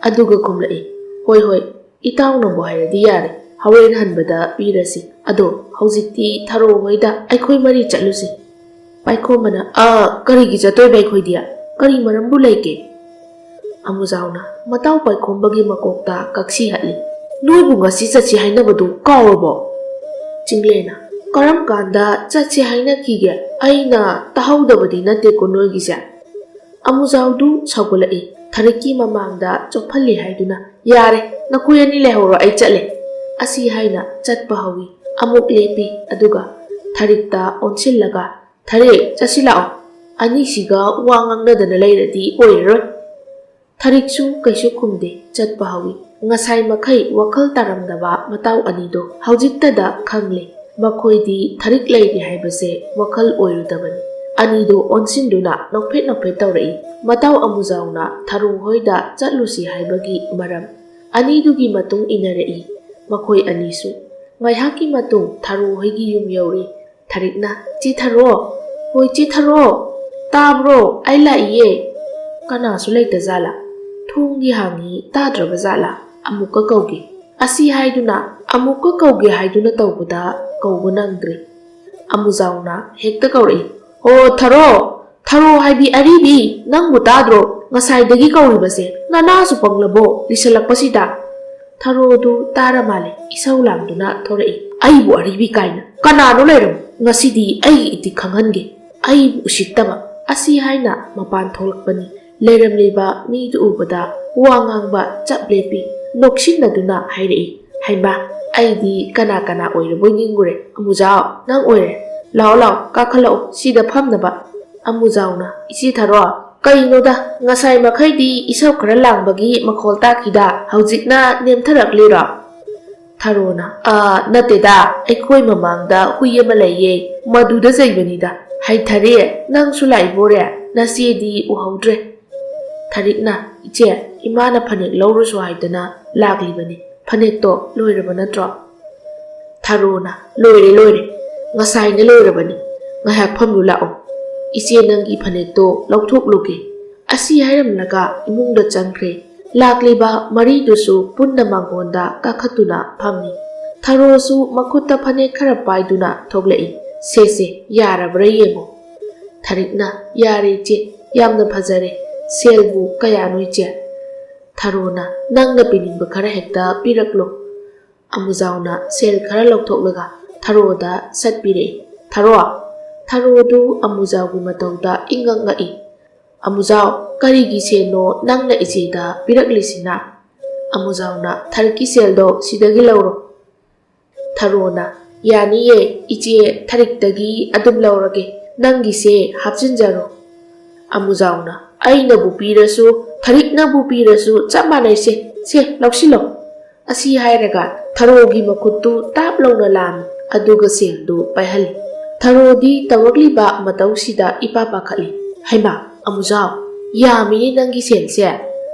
ꯑꯗꯨꯒ ꯈꯨꯝꯂꯛꯏ, "ꯍꯣꯏ, ꯍꯣꯏ, ꯏꯇꯥꯎꯅꯕꯨ ꯍꯥꯏꯔꯗꯤ ꯌꯥꯔꯦ, ꯍꯣꯔꯦꯟ ꯍꯟꯕꯗ ꯄꯤꯔꯁꯤ꯫ ꯑꯗꯣ ꯍꯧꯖꯤꯛꯇꯤ ꯊꯔꯣ ꯍꯣꯏꯗ ꯑꯩꯈꯣꯏ ꯃꯔꯤ ꯆꯠꯂꯨꯁꯤ꯫" ꯄꯥꯏꯈꯣꯝꯕꯅ, "ꯑ, ꯀꯔꯤꯒꯤ ꯆꯠꯇꯣꯏꯕ ꯑꯩꯈꯣꯏꯗꯤ? ꯀꯔꯤ ꯃꯔꯝꯕꯨ ꯂꯩꯒꯦ?" ꯑꯃꯨꯖꯥꯎꯅ ꯃꯇꯥꯎ ꯄꯥꯏꯈꯣꯝꯕꯒꯤ ꯃꯀꯣꯛꯇ ꯀꯛꯁꯤ ꯍꯠꯂꯤ꯫ "ꯅꯣꯏꯕꯨ ꯉꯁꯤ ꯆꯠꯁꯤ ꯍꯥꯏꯅꯕꯗꯨ ꯀꯥꯎꯔꯕꯣ?" ꯆꯤꯡꯂꯦꯟꯅ, "ꯀꯔꯝ ꯀꯥꯟꯗ ꯆꯠꯁꯦ ꯍꯥꯏꯅꯈꯤꯒꯦ? ꯑꯩꯅ ꯇꯥꯍꯧꯗꯕꯗꯤ ꯅꯠꯇꯦꯀꯣ ꯅꯣꯏꯒꯤꯁꯦ?" ꯑꯃꯨꯖꯥꯎꯗꯨ ꯁꯥꯎꯒꯠꯂꯛꯏ꯫ ꯊꯔꯤꯛꯀꯤ ꯃꯃꯥꯡꯗ ꯆꯣꯞꯍꯜꯂꯤ ꯍꯥꯏꯗꯨꯅ, "ꯌꯥꯔꯦ, ꯅꯈꯣꯏ ꯑꯅꯤ ꯂꯩꯍꯧꯔꯣ, ꯑꯩ ꯆꯠꯂꯦ" ꯑꯁꯤ ꯍꯥꯏꯅ ꯆꯠꯄ ꯍꯧꯏ꯫ ꯑꯃꯨꯛ ꯂꯦꯞꯄꯤ, ꯑꯗꯨꯒ ꯊꯔꯤꯛꯇ ꯑꯣꯟꯁꯤꯜꯂꯒ, "ꯊꯔꯤꯛ, ꯆꯠꯁꯤ ꯂꯥꯛꯑꯣ, ꯑꯅꯤꯁꯤꯒ ꯋꯥ ꯉꯥꯡꯅꯗꯅ ꯂꯩꯔꯗꯤ ꯑꯣꯏꯔꯔꯣꯏ"꯫ ꯊꯔꯤꯛꯁꯨ ꯀꯩꯁꯨ ꯈꯨꯝꯗꯦ, ꯆꯠꯄ ꯍꯧꯏ꯫ ꯉꯁꯥꯏ ꯃꯈꯩ ꯋꯥꯈꯜ ꯇꯥꯔꯝꯗꯕ ꯃꯇꯥꯎ ꯑꯅꯤꯗꯣ ꯍꯧꯖꯤꯛꯇꯗ ꯈꯪꯂꯦ꯫ ꯃꯈꯣꯏꯗꯤ ꯊꯔꯤꯛ ꯂꯩꯔꯤ ꯍꯥꯏꯕꯁꯦ ꯋꯥꯈꯜ ꯑꯣꯏꯔꯨꯗꯕꯅꯤ꯫ ꯑꯅꯤꯗꯣ ꯑꯣꯟꯁꯤꯟꯗꯨꯅ ꯅꯣꯛꯐꯦꯠ ꯅꯣꯛꯐꯦꯠ ꯇꯧꯔꯛꯏ꯫ ꯃꯇꯥꯎ ꯑꯃꯨꯖꯥꯎꯅ ꯊꯔꯣ ꯍꯣꯏꯗ ꯆꯠꯂꯨꯁꯤ ꯍꯥꯏꯕꯒꯤ ꯃꯔꯝ ꯑꯅꯤꯗꯨꯒꯤ ꯃꯇꯨꯡ ꯏꯟꯅꯔꯛꯏ꯫ ꯃꯈꯣꯏ ꯑꯅꯤꯁꯨ ꯉꯥꯏꯍꯥꯛꯀꯤ ꯃꯇꯨꯡ ꯊꯔꯣ ꯍꯣꯏꯒꯤ ꯌꯨꯝ ꯌꯧꯔꯤ꯫ ꯊꯔꯤꯛꯅ, "ꯆꯦ ꯊꯔꯣ, ꯍꯣꯏ ꯆꯦ ꯊꯔꯣ, ꯇꯥꯕ꯭ꯔꯣ? ꯑꯩ ꯂꯥꯛꯏꯌꯦ"꯫ ꯀꯅꯥꯁꯨ ꯂꯩꯇ ꯖꯥꯠꯂꯥ? ꯊꯣꯡꯗꯤ ꯍꯥꯡꯉꯤ, ꯇꯥꯗ꯭ꯔꯕ ꯖꯥꯠꯂꯥ? "ꯑꯃꯨꯛꯀ ꯀꯧꯒꯦ" ꯑꯁꯤ ꯍꯥꯏꯗꯨꯅ ꯑꯃꯨꯛꯀ ꯀꯧꯒꯦ ꯍꯥꯏꯗꯨꯅ ꯇꯧꯕꯗ ꯀꯧꯕ ꯅꯪꯗ꯭ꯔꯦ꯫ ꯑꯃꯨꯖꯥꯎꯅ ꯍꯦꯛꯇ ꯀꯧꯔꯛꯏ, "ꯍꯣ ꯊꯔꯣ, ꯊꯔꯣ ꯍꯥꯏꯕꯤ ꯑꯔꯤꯕꯤ, ꯅꯪꯕꯨ ꯇꯥꯗ꯭ꯔꯣ? ꯉꯁꯥꯏꯗꯒꯤ ꯀꯧꯔꯤꯕꯁꯦ, ꯅꯅꯥꯁꯨ ꯄꯪꯂꯕꯣ ꯂꯤꯁꯜꯂꯛꯄꯁꯤꯗ?" ꯊꯔꯣꯗꯨ ꯇꯥꯔ ꯃꯥꯜꯂꯦ, ꯏꯁꯧ ꯂꯥꯡꯗꯨꯅ ꯊꯣꯔꯛꯏ꯫ "ꯑꯩꯕꯨ ꯑꯔꯤꯕꯤ ꯀꯥꯏꯅ ꯀꯅꯥꯅꯣ ꯂꯩꯔꯝꯃꯣ? ꯉꯁꯤꯗꯤ ꯑꯩꯒꯤ ꯏꯇꯤꯛ ꯈꯪꯍꯟꯒꯦ, ꯑꯩꯕꯨ ꯎꯁꯤꯠꯇꯕ" ꯑꯁꯤ ꯍꯥꯏꯅ ꯃꯄꯥꯟ ꯊꯣꯛꯂꯛꯄꯅꯤ꯫ ꯂꯩꯔꯝꯂꯤꯕ ꯃꯤꯗꯨ ꯎꯕꯗ ꯋꯥ ꯉꯥꯡꯕ ꯆꯞ ꯂꯦꯞꯄꯤ꯫ ꯅꯣꯛꯁꯤꯟꯅꯗꯨꯅ ꯍꯥꯏꯔꯛꯏ, "ꯍꯩꯃꯥ, ꯑꯩꯗꯤ ꯀꯅꯥ ꯀꯅꯥ ꯑꯣꯏꯔꯕꯣꯏ ꯅꯤꯡꯉꯨꯔꯦ꯫ ꯑꯃꯨꯖꯥꯎ, ꯅꯪ ꯑꯣꯏꯔꯦ꯫ ꯂꯥꯛꯑꯣ ꯂꯥꯛꯑꯣ, ꯀꯥꯈꯠꯂꯛꯑꯣ, ꯁꯤꯗ ꯐꯝꯅꯕ"꯫ ꯑꯃꯨꯖꯥꯎꯅ, "ꯏꯆꯦ ꯊꯔꯣ, ꯀꯩꯅꯣꯗ, ꯉꯁꯥꯏ ꯃꯈꯩꯗꯤ ꯏꯁꯧ ꯈꯔ ꯂꯥꯡꯕꯒꯤ ꯃꯈꯣꯜ ꯇꯥꯈꯤꯗ, ꯍꯧꯖꯤꯛꯅ ꯅꯦꯝꯊꯔꯛꯂꯤꯔꯣ?" ꯊꯔꯣꯅ, "ꯑꯥ, ꯅꯠꯇꯦꯗ, ꯑꯩꯈꯣꯏ ꯃꯃꯥꯡꯗ ꯍꯨꯏ ꯑꯃ ꯂꯩꯌꯦ, ꯃꯗꯨꯗ ꯆꯩꯕꯅꯤꯗ꯫ ꯍꯩꯊꯔꯦ, ꯅꯪꯁꯨ ꯂꯥꯛꯏꯕꯣꯔꯦ? ꯅꯆꯦꯗꯤ ꯎꯍꯧꯗ꯭ꯔꯦ"꯫ ꯊꯔꯤꯛꯅ, "ꯏꯆꯦ, ꯏꯃꯥꯅ ꯐꯅꯦꯛ ꯂꯧꯔꯨꯁꯨ ꯍꯥꯏꯗꯅ ꯂꯥꯛꯂꯤꯕꯅꯤ꯫ ꯐꯅꯦꯛꯇꯣ ꯂꯣꯏꯔꯕ ꯅꯠꯇ꯭ꯔꯣ?" ꯊꯔꯣꯅ, "ꯂꯣꯏꯔꯦ, ꯂꯣꯏꯔꯦ꯫ ꯉꯁꯥꯏꯅ ꯂꯣꯏꯔꯕꯅꯤ꯫ ꯉꯥꯏꯍꯥꯛ ꯐꯝꯂꯨ ꯂꯥꯛꯑꯣ꯫ ꯏꯆꯦ ꯅꯪꯒꯤ ꯐꯅꯦꯛꯇꯣ ꯂꯧꯊꯣꯛꯂꯨꯒꯦ"꯫ ꯑꯁꯤ ꯍꯥꯏꯔꯝꯂꯒ ꯏꯃꯨꯡꯗ ꯆꯪꯈ꯭ꯔꯦ꯫ ꯂꯥꯛꯂꯤꯕ ꯃꯔꯤꯗꯨꯁꯨ ꯄꯨꯟꯅ ꯃꯥꯡꯒꯣꯟꯗ ꯀꯥꯈꯠꯇꯨꯅ ꯐꯝꯃꯤ꯫ ꯊꯔꯣꯁꯨ ꯃꯈꯨꯠꯇ ꯐꯅꯦꯛ ꯈꯔ ꯄꯥꯏꯗꯨꯅ ꯊꯣꯛꯂꯛꯏ꯫ "ꯁꯦ ꯁꯦ, ꯌꯥꯔꯕ꯭ꯔꯥ ꯌꯦꯡꯉꯣ"꯫ ꯊꯔꯤꯛꯅ, "ꯌꯥꯔꯦ ꯏꯆꯦ, ꯌꯥꯝꯅ ꯐꯖꯔꯦ꯫ ꯁꯦꯜꯕꯨ ꯀꯌꯥꯅꯣ ꯏꯆꯦ?" ꯊꯔꯣꯅ, "ꯅꯪꯅ ꯄꯤꯅꯤꯡꯕ ꯈꯔ ꯍꯦꯛꯇ ꯄꯤꯔꯛꯂꯣ"꯫ ꯑꯃꯨꯖꯥꯎꯅ ꯁꯦꯜ ꯈꯔ ꯂꯧꯊꯣꯛꯂꯒ ꯊꯔꯣꯗ ꯁꯠ ꯄꯤꯔꯛꯏ꯫ "ꯊꯔꯣ!" ꯊꯔꯣꯗꯨ ꯑꯃꯨꯖꯥꯎꯒꯤ ꯃꯇꯧꯗ ꯏꯉꯛ ꯉꯛꯏ꯫ "ꯑꯃꯨꯖꯥꯎ, ꯀꯔꯤꯒꯤ ꯁꯦꯜꯅꯣ ꯅꯪꯅ ꯏꯆꯦꯗ ꯄꯤꯔꯛꯂꯤꯁꯤꯅ?" ꯑꯃꯨꯖꯥꯎꯅ, "ꯊꯔꯤꯛꯀꯤ ꯁꯦꯜꯗꯣ ꯁꯤꯗꯒꯤ ꯂꯧꯔꯣ꯫" ꯊꯔꯣꯅ, "ꯌꯥꯅꯤꯌꯦ, ꯏꯆꯦ, ꯊꯔꯤꯛꯇꯒꯤ ꯑꯗꯨꯝ ꯂꯧꯔꯒꯦ, ꯅꯪꯒꯤꯁꯦ ꯍꯥꯞꯆꯤꯟꯖꯔꯣ꯫" ꯑꯃꯨꯖꯥꯎꯅ, "ꯑꯩꯅꯕꯨ ꯄꯤꯔꯁꯨ, ꯊꯔꯤꯛꯅꯕꯨ ꯄꯤꯔꯁꯨ ꯆꯞ ꯃꯥꯟꯅꯩꯁꯦ, ꯁꯦ, ꯂꯧꯁꯤꯜꯂꯣ꯫" ꯑꯁꯤ ꯍꯥꯏꯔꯒ ꯊꯔꯣꯒꯤ ꯃꯈꯨꯠꯇꯨ ꯇꯥꯞ ꯂꯥꯎꯅ ꯂꯥꯝꯃꯤ, ꯑꯗꯨꯒ ꯁꯦꯜꯗꯨ ꯄꯥꯏꯍꯜꯂꯤ꯫ ꯊꯔꯣꯗꯤ ꯇꯧꯔꯛꯂꯤꯕ ꯃꯇꯧꯁꯤꯗ ꯏꯄꯥ ꯄꯥꯈꯠꯂꯤ꯫ "ꯍꯩꯃꯥ, ꯑꯃꯨꯖꯥꯎ, ꯌꯥꯝꯃꯤꯅꯦ ꯅꯪꯒꯤ ꯁꯦꯜꯁꯦ꯫"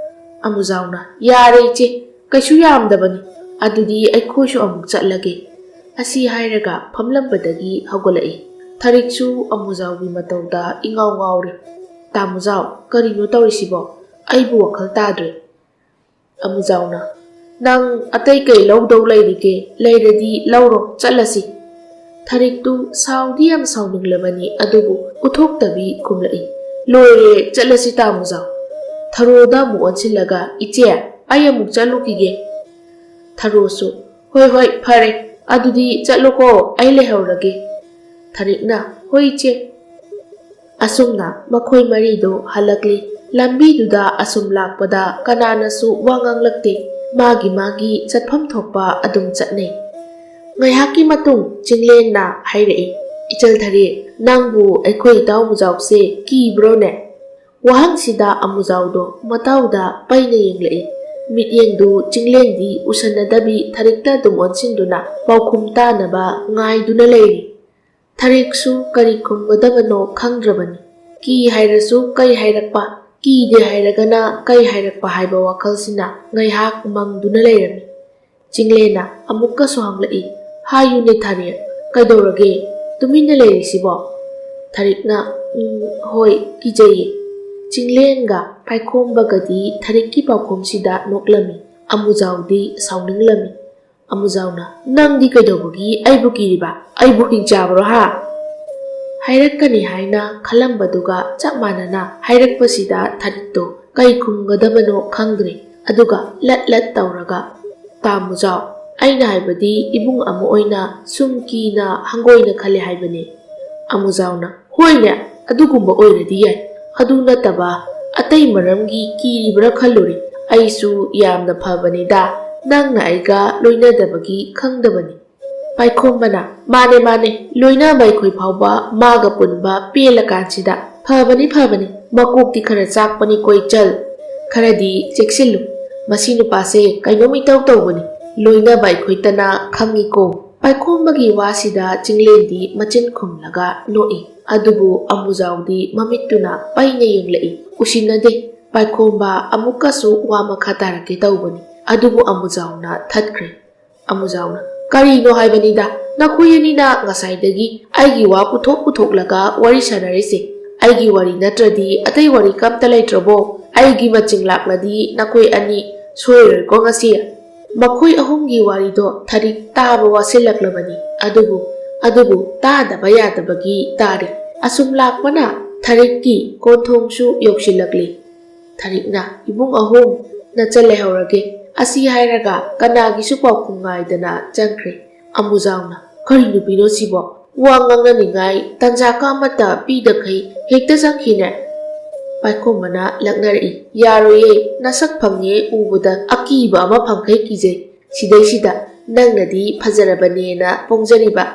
ꯑꯃꯨꯖꯥꯎꯅ, "ꯌꯥꯔꯦ ꯏꯆꯦ, ꯀꯩꯁꯨ ꯌꯥꯝꯗꯕꯅꯤ, ꯑꯗꯨꯗꯤ ꯑꯩꯈꯣꯏꯁꯨ ꯑꯃꯨꯛ ꯆꯠꯂꯒꯦ꯫" ꯑꯁꯤ ꯍꯥꯏꯔꯒ ꯐꯝꯂꯝꯕꯗꯒꯤ ꯍꯧꯒꯠꯂꯛꯏ꯫ ꯊꯔꯤꯛꯁꯨ ꯑꯃꯨꯖꯥꯎꯒꯤ ꯃꯇꯧꯗ ꯏꯉꯥꯎ ꯉꯥꯎꯔꯤ꯫ "ꯇꯥꯃꯨꯖꯥꯎ, ꯀꯔꯤꯅꯣ ꯇꯧꯔꯤꯁꯤꯕꯣ? ꯑꯩꯕꯨ ꯋꯥꯈꯜ ꯇꯥꯗ꯭ꯔꯦ꯫" ꯑꯃꯨꯖꯥꯎꯅ, "ꯅꯪ ꯑꯇꯩ ꯀꯩ ꯂꯧꯗꯧ ꯂꯩꯔꯤꯒꯦ? ꯂꯩꯔꯗꯤ ꯂꯧꯔꯣ, ꯆꯠꯂꯁꯤ꯫" ꯊꯔꯤꯛꯇꯨ ꯁꯥꯎꯗꯤ ꯌꯥꯝ ꯁꯥꯎꯅꯤꯡꯂꯕꯅꯤ, ꯑꯗꯨꯕꯨ ꯎꯠꯊꯣꯛꯇꯕꯤ ꯈꯨꯝꯂꯛꯏ꯫ "ꯂꯣꯏꯔꯦ, ꯆꯠꯂꯁꯤ ꯇꯥꯃꯨꯖꯥꯎ꯫" ꯊꯔꯣꯗ ꯑꯃꯨꯛ ꯑꯣꯟꯁꯤꯜꯂꯒ, "ꯏꯆꯦ, ꯑꯩ ꯑꯃꯨꯛ ꯆꯠꯂꯨꯈꯤꯒꯦ꯫" ꯊꯔꯣꯁꯨ, "ꯍꯣꯏ, ꯍꯣꯏ, ꯐꯔꯦ, ꯑꯗꯨꯗꯤ ꯆꯠꯂꯣꯀꯣ, ꯑꯩ ꯂꯩꯍꯧꯔꯒꯦ꯫" ꯊꯔꯤꯛꯅ, "ꯍꯣꯏ ꯏꯆꯦ꯫" ꯑꯁꯨꯝꯅ ꯃꯈꯣꯏ ꯃꯔꯤꯗꯨ ꯍꯜꯂꯛꯂꯤ꯫ ꯂꯝꯕꯤꯗꯨꯗ ꯑꯁꯨꯝ ꯂꯥꯛꯄꯗ ꯀꯅꯥꯅꯁꯨ ꯋꯥ ꯉꯥꯡꯂꯛꯇꯦ꯫ ꯃꯥꯒꯤ ꯃꯥꯒꯤ ꯆꯠꯐꯝ ꯊꯣꯛꯄ ꯑꯗꯨꯝ ꯆꯠꯅꯩ꯫ ꯉꯥꯏꯍꯥꯛꯀꯤ ꯃꯇꯨꯡ ꯆꯤꯡꯂꯦꯟꯅ ꯍꯥꯏꯔꯛꯏ, "ꯏꯆꯜ ꯊꯔꯤ, ꯅꯪꯕꯨ ꯑꯩꯈꯣꯏ ꯏꯇꯥꯎ ꯃꯨꯖꯥꯎꯁꯦ ꯀꯤꯕ꯭ꯔꯣꯅꯦ?" ꯋꯥꯍꯪꯁꯤꯗ ꯑꯃꯨꯖꯥꯎꯗꯣ ꯃꯇꯥꯎꯗ ꯄꯩꯅ ꯌꯦꯡꯂꯛꯏ꯫ ꯃꯤꯠꯌꯦꯡꯗꯨ ꯆꯤꯡꯂꯦꯟꯗꯤ ꯎꯁꯟꯅꯗꯕꯤ ꯊꯔꯤꯛꯇ ꯑꯗꯨꯝ ꯑꯣꯟꯁꯤꯟꯗꯨꯅ ꯄꯥꯎꯈꯨꯝ ꯇꯥꯅꯕ ꯉꯥꯏꯗꯨꯅ ꯂꯩꯔꯤ꯫ ꯊꯔꯤꯛꯁꯨ ꯀꯔꯤ ꯈꯨꯝꯒꯗꯕꯅꯣ ꯈꯪꯗ꯭ꯔꯕꯅꯤ꯫ ꯀꯤ ꯍꯥꯏꯔꯁꯨ ꯀꯩ ꯍꯥꯏꯔꯛꯄ, ꯀꯤꯗꯦ ꯍꯥꯏꯔꯒꯅ ꯀꯩ ꯍꯥꯏꯔꯛꯄ ꯍꯥꯏꯕ ꯋꯥꯈꯜꯁꯤꯅ ꯉꯥꯏꯍꯥꯛ ꯃꯪꯗꯨꯅ ꯂꯩꯔꯝꯃꯤ꯫ ꯆꯤꯡꯂꯦꯟꯅ ꯑꯃꯨꯛꯀꯁꯨ ꯍꯪꯂꯛꯏ, "ꯍꯥꯏꯌꯨꯅꯦ ꯊꯔꯤꯛ, ꯀꯩꯗꯧꯔꯒꯦ? ꯇꯨꯃꯤꯟꯅ ꯂꯩꯔꯤꯁꯤꯕꯣ?" ꯊꯔꯤꯛꯅ, "ꯎꯝ, ꯍꯣꯏ, ꯀꯤꯖꯩꯌꯦ꯫" ꯆꯤꯡꯂꯦꯟꯒ ꯄꯥꯏꯈꯣꯝꯕꯒꯗꯤ ꯊꯔꯤꯛꯀꯤ ꯄꯥꯎꯈꯨꯝꯁꯤꯗ ꯅꯣꯛꯂꯝꯃꯤ꯫ ꯑꯃꯨꯖꯥꯎꯗꯤ ꯁꯥꯎꯅꯤꯡꯂꯝꯃꯤ꯫ ꯑꯃꯨꯖꯥꯎꯅ, "ꯅꯪꯗꯤ ꯀꯩꯗꯧꯕꯒꯤ ꯑꯩꯕꯨ ꯀꯤꯔꯤꯕ? ꯑꯩꯕꯨ ꯍꯤꯡꯆꯥꯕꯔꯣ ꯍꯥ?" ꯍꯥꯏꯔꯛꯀꯅꯤ ꯍꯥꯏꯅ ꯈꯜꯂꯝꯕꯗꯨꯒ ꯆꯞ ꯃꯥꯟꯅꯅ ꯍꯥꯏꯔꯛꯄꯁꯤꯗ ꯊꯔꯤꯛꯇꯣ ꯀꯩ ꯈꯨꯝꯒꯗꯕꯅꯣ ꯈꯪꯗ꯭ꯔꯦ꯫ ꯑꯗꯨꯒ ꯂꯠ ꯂꯠ ꯇꯧꯔꯒ, "ꯇꯥꯃꯨꯖꯥꯎ, ꯑꯩꯅ ꯍꯥꯏꯕꯗꯤ ꯏꯕꯨꯡ ꯑꯃ ꯑꯣꯏꯅ ꯁꯨꯝ ꯀꯤꯅ ꯍꯪꯒꯣꯏꯅ ꯈꯜꯂꯦ ꯍꯥꯏꯕꯅꯦ꯫ ꯑꯃꯨꯖꯥꯎꯅ, ꯍꯣꯏꯅꯦ, ꯑꯗꯨꯒꯨꯝꯕ ꯑꯣꯏꯔꯗꯤ ꯌꯥꯏ꯫ ꯑꯗꯨ ꯅꯠꯇꯕ ꯑꯇꯩ ꯃꯔꯝꯒꯤ ꯀꯤꯔꯤꯕ꯭ꯔꯥ ꯈꯜꯂꯨꯔꯦ꯫ ꯑꯩꯁꯨ ꯌꯥꯝꯅ ꯐꯕꯅꯤꯗ, ꯅꯪꯅ ꯑꯩꯒ ꯂꯣꯏꯅꯗꯕꯒꯤ ꯈꯪꯗꯕꯅꯤ꯫ ꯄꯥꯏꯈꯣꯝꯕꯅ, ꯃꯥꯅꯦ, ꯃꯥꯅꯦ, ꯂꯣꯏꯅꯕ ꯑꯩꯈꯣꯏ ꯐꯥꯎꯕ ꯃꯥꯒ ꯄꯨꯟꯕ ꯄꯦꯜꯂꯀꯥꯟꯁꯤꯗ꯫ ꯐꯕꯅꯤ, ꯐꯕꯅꯤ, ꯃꯀꯣꯛꯇꯤ ꯈꯔ ꯆꯥꯛꯄꯅꯤ ꯀꯣꯏꯆꯜ꯫ ꯈꯔꯗꯤ ꯆꯦꯛꯁꯤꯜꯂꯨ꯫ ꯃꯁꯤ ꯅꯨꯄꯥꯁꯦ ꯀꯩꯅꯣꯝ ꯏꯇꯧ ꯇꯧꯕꯅꯤ꯫ ꯂꯣꯏꯅꯕ ꯑꯩꯈꯣꯏꯇꯅ ꯈꯪꯉꯤꯀꯣ꯫ ꯄꯥꯏꯈꯣꯝꯕꯒꯤ ꯋꯥꯁꯤꯗ ꯆꯤꯡꯂꯦꯟꯗꯤ ꯃꯆꯤꯟ ꯈꯨꯝꯂꯒ ꯅꯣꯛꯏ꯫ ꯑꯗꯨꯕꯨ ꯑꯃꯨꯖꯥꯎꯗꯤ ꯃꯃꯤꯠꯇꯨꯅ ꯄꯩꯅ ꯌꯦꯡꯂꯛꯏ꯫ ꯎꯁꯤꯟꯅꯗꯦ꯫ ꯄꯥꯏꯈꯣꯝꯕ ꯑꯃꯨꯛꯀꯁꯨ ꯋꯥ ꯃꯈꯥ ꯇꯥꯔꯛꯀꯦ ꯇꯧꯕꯅꯤ꯫ ꯑꯗꯨꯕꯨ ꯑꯃꯨꯖꯥꯎꯅ ꯊꯠꯈ꯭ꯔꯦ꯫ ꯑꯃꯨꯖꯥꯎꯅ, ꯀꯔꯤꯅꯣ ꯍꯥꯏꯕꯅꯤꯗ, ꯅꯈꯣꯏ ꯑꯅꯤꯅ ꯉꯁꯥꯏꯗꯒꯤ ꯑꯩꯒꯤ ꯋꯥ ꯄꯨꯊꯣꯛ ꯄꯨꯊꯣꯛꯂꯒ ꯋꯥꯔꯤ ꯁꯥꯟꯅꯔꯤꯁꯦ? ꯑꯩꯒꯤ ꯋꯥꯔꯤ ꯅꯠꯇ꯭ꯔꯗꯤ ꯑꯇꯩ ꯋꯥꯔꯤ ꯀꯝꯇ ꯂꯩꯇ꯭ꯔꯕꯣ? ꯑꯩꯒꯤ ꯃꯆꯤꯡ ꯂꯥꯛꯂꯗꯤ ꯅꯈꯣꯏ ꯑꯅꯤ ꯁꯣꯏꯔꯣꯏꯀꯣ ꯉꯁꯤ꯫ ꯃꯈꯣꯏ ꯑꯍꯨꯝꯒꯤ ꯋꯥꯔꯤꯗꯣ ꯊꯔꯤꯛ ꯇꯥꯕ ꯋꯥꯁꯤꯜꯂꯛꯂꯕꯅꯤ꯫ ꯑꯗꯨꯕꯨ, ꯑꯗꯨꯕꯨ ꯇꯥꯗꯕ ꯌꯥꯗꯕꯒꯤ ꯇꯥꯔꯤ꯫ ꯑꯁꯨꯝ ꯂꯥꯛꯄꯅ ꯊꯔꯤꯛꯀꯤ ꯀꯣꯟꯊꯣꯡꯁꯨ ꯌꯧꯁꯤꯜꯂꯛꯂꯤ꯫ ꯊꯔꯤꯛꯅ, ꯏꯕꯨꯡ ꯑꯍꯨꯝ, ꯅꯆꯟ ꯂꯩꯍꯧꯔꯒꯦ꯫ ꯑꯁꯤ ꯍꯥꯏꯔꯒ ꯀꯅꯥꯒꯤꯁꯨ ꯄꯥꯎꯈꯨꯝ ꯉꯥꯏꯗꯅ ꯆꯪꯈ꯭ꯔꯦ꯫ ꯑꯃꯨꯖꯥꯎꯅ, ꯀꯔꯤ ꯅꯨꯄꯤꯅꯣ ꯁꯤꯕꯣ? ꯋꯥ ꯉꯥꯡꯅꯅꯤꯡꯉꯥꯏ ꯇꯟꯖꯥ ꯀ ꯑꯃꯠꯇ ꯄꯤꯗꯈꯩ ꯍꯦꯛꯇ ꯆꯪꯈꯤꯅꯦ꯫ ꯄꯥꯏꯈꯣꯝꯕꯅ ꯂꯛꯅꯔꯛꯏ, ꯌꯥꯔꯣꯏꯌꯦ, ꯅꯁꯛ ꯐꯪꯉꯦ ꯎꯕꯗ ꯑꯀꯤꯕ ꯑꯃ ꯐꯪꯈꯩ ꯀꯤꯖꯩ꯫ ꯁꯤꯗꯩꯁꯤꯗ ꯅꯪꯅꯗꯤ ꯐꯖꯔꯕꯅꯦꯅ ꯄꯣꯡꯖꯔꯤꯕ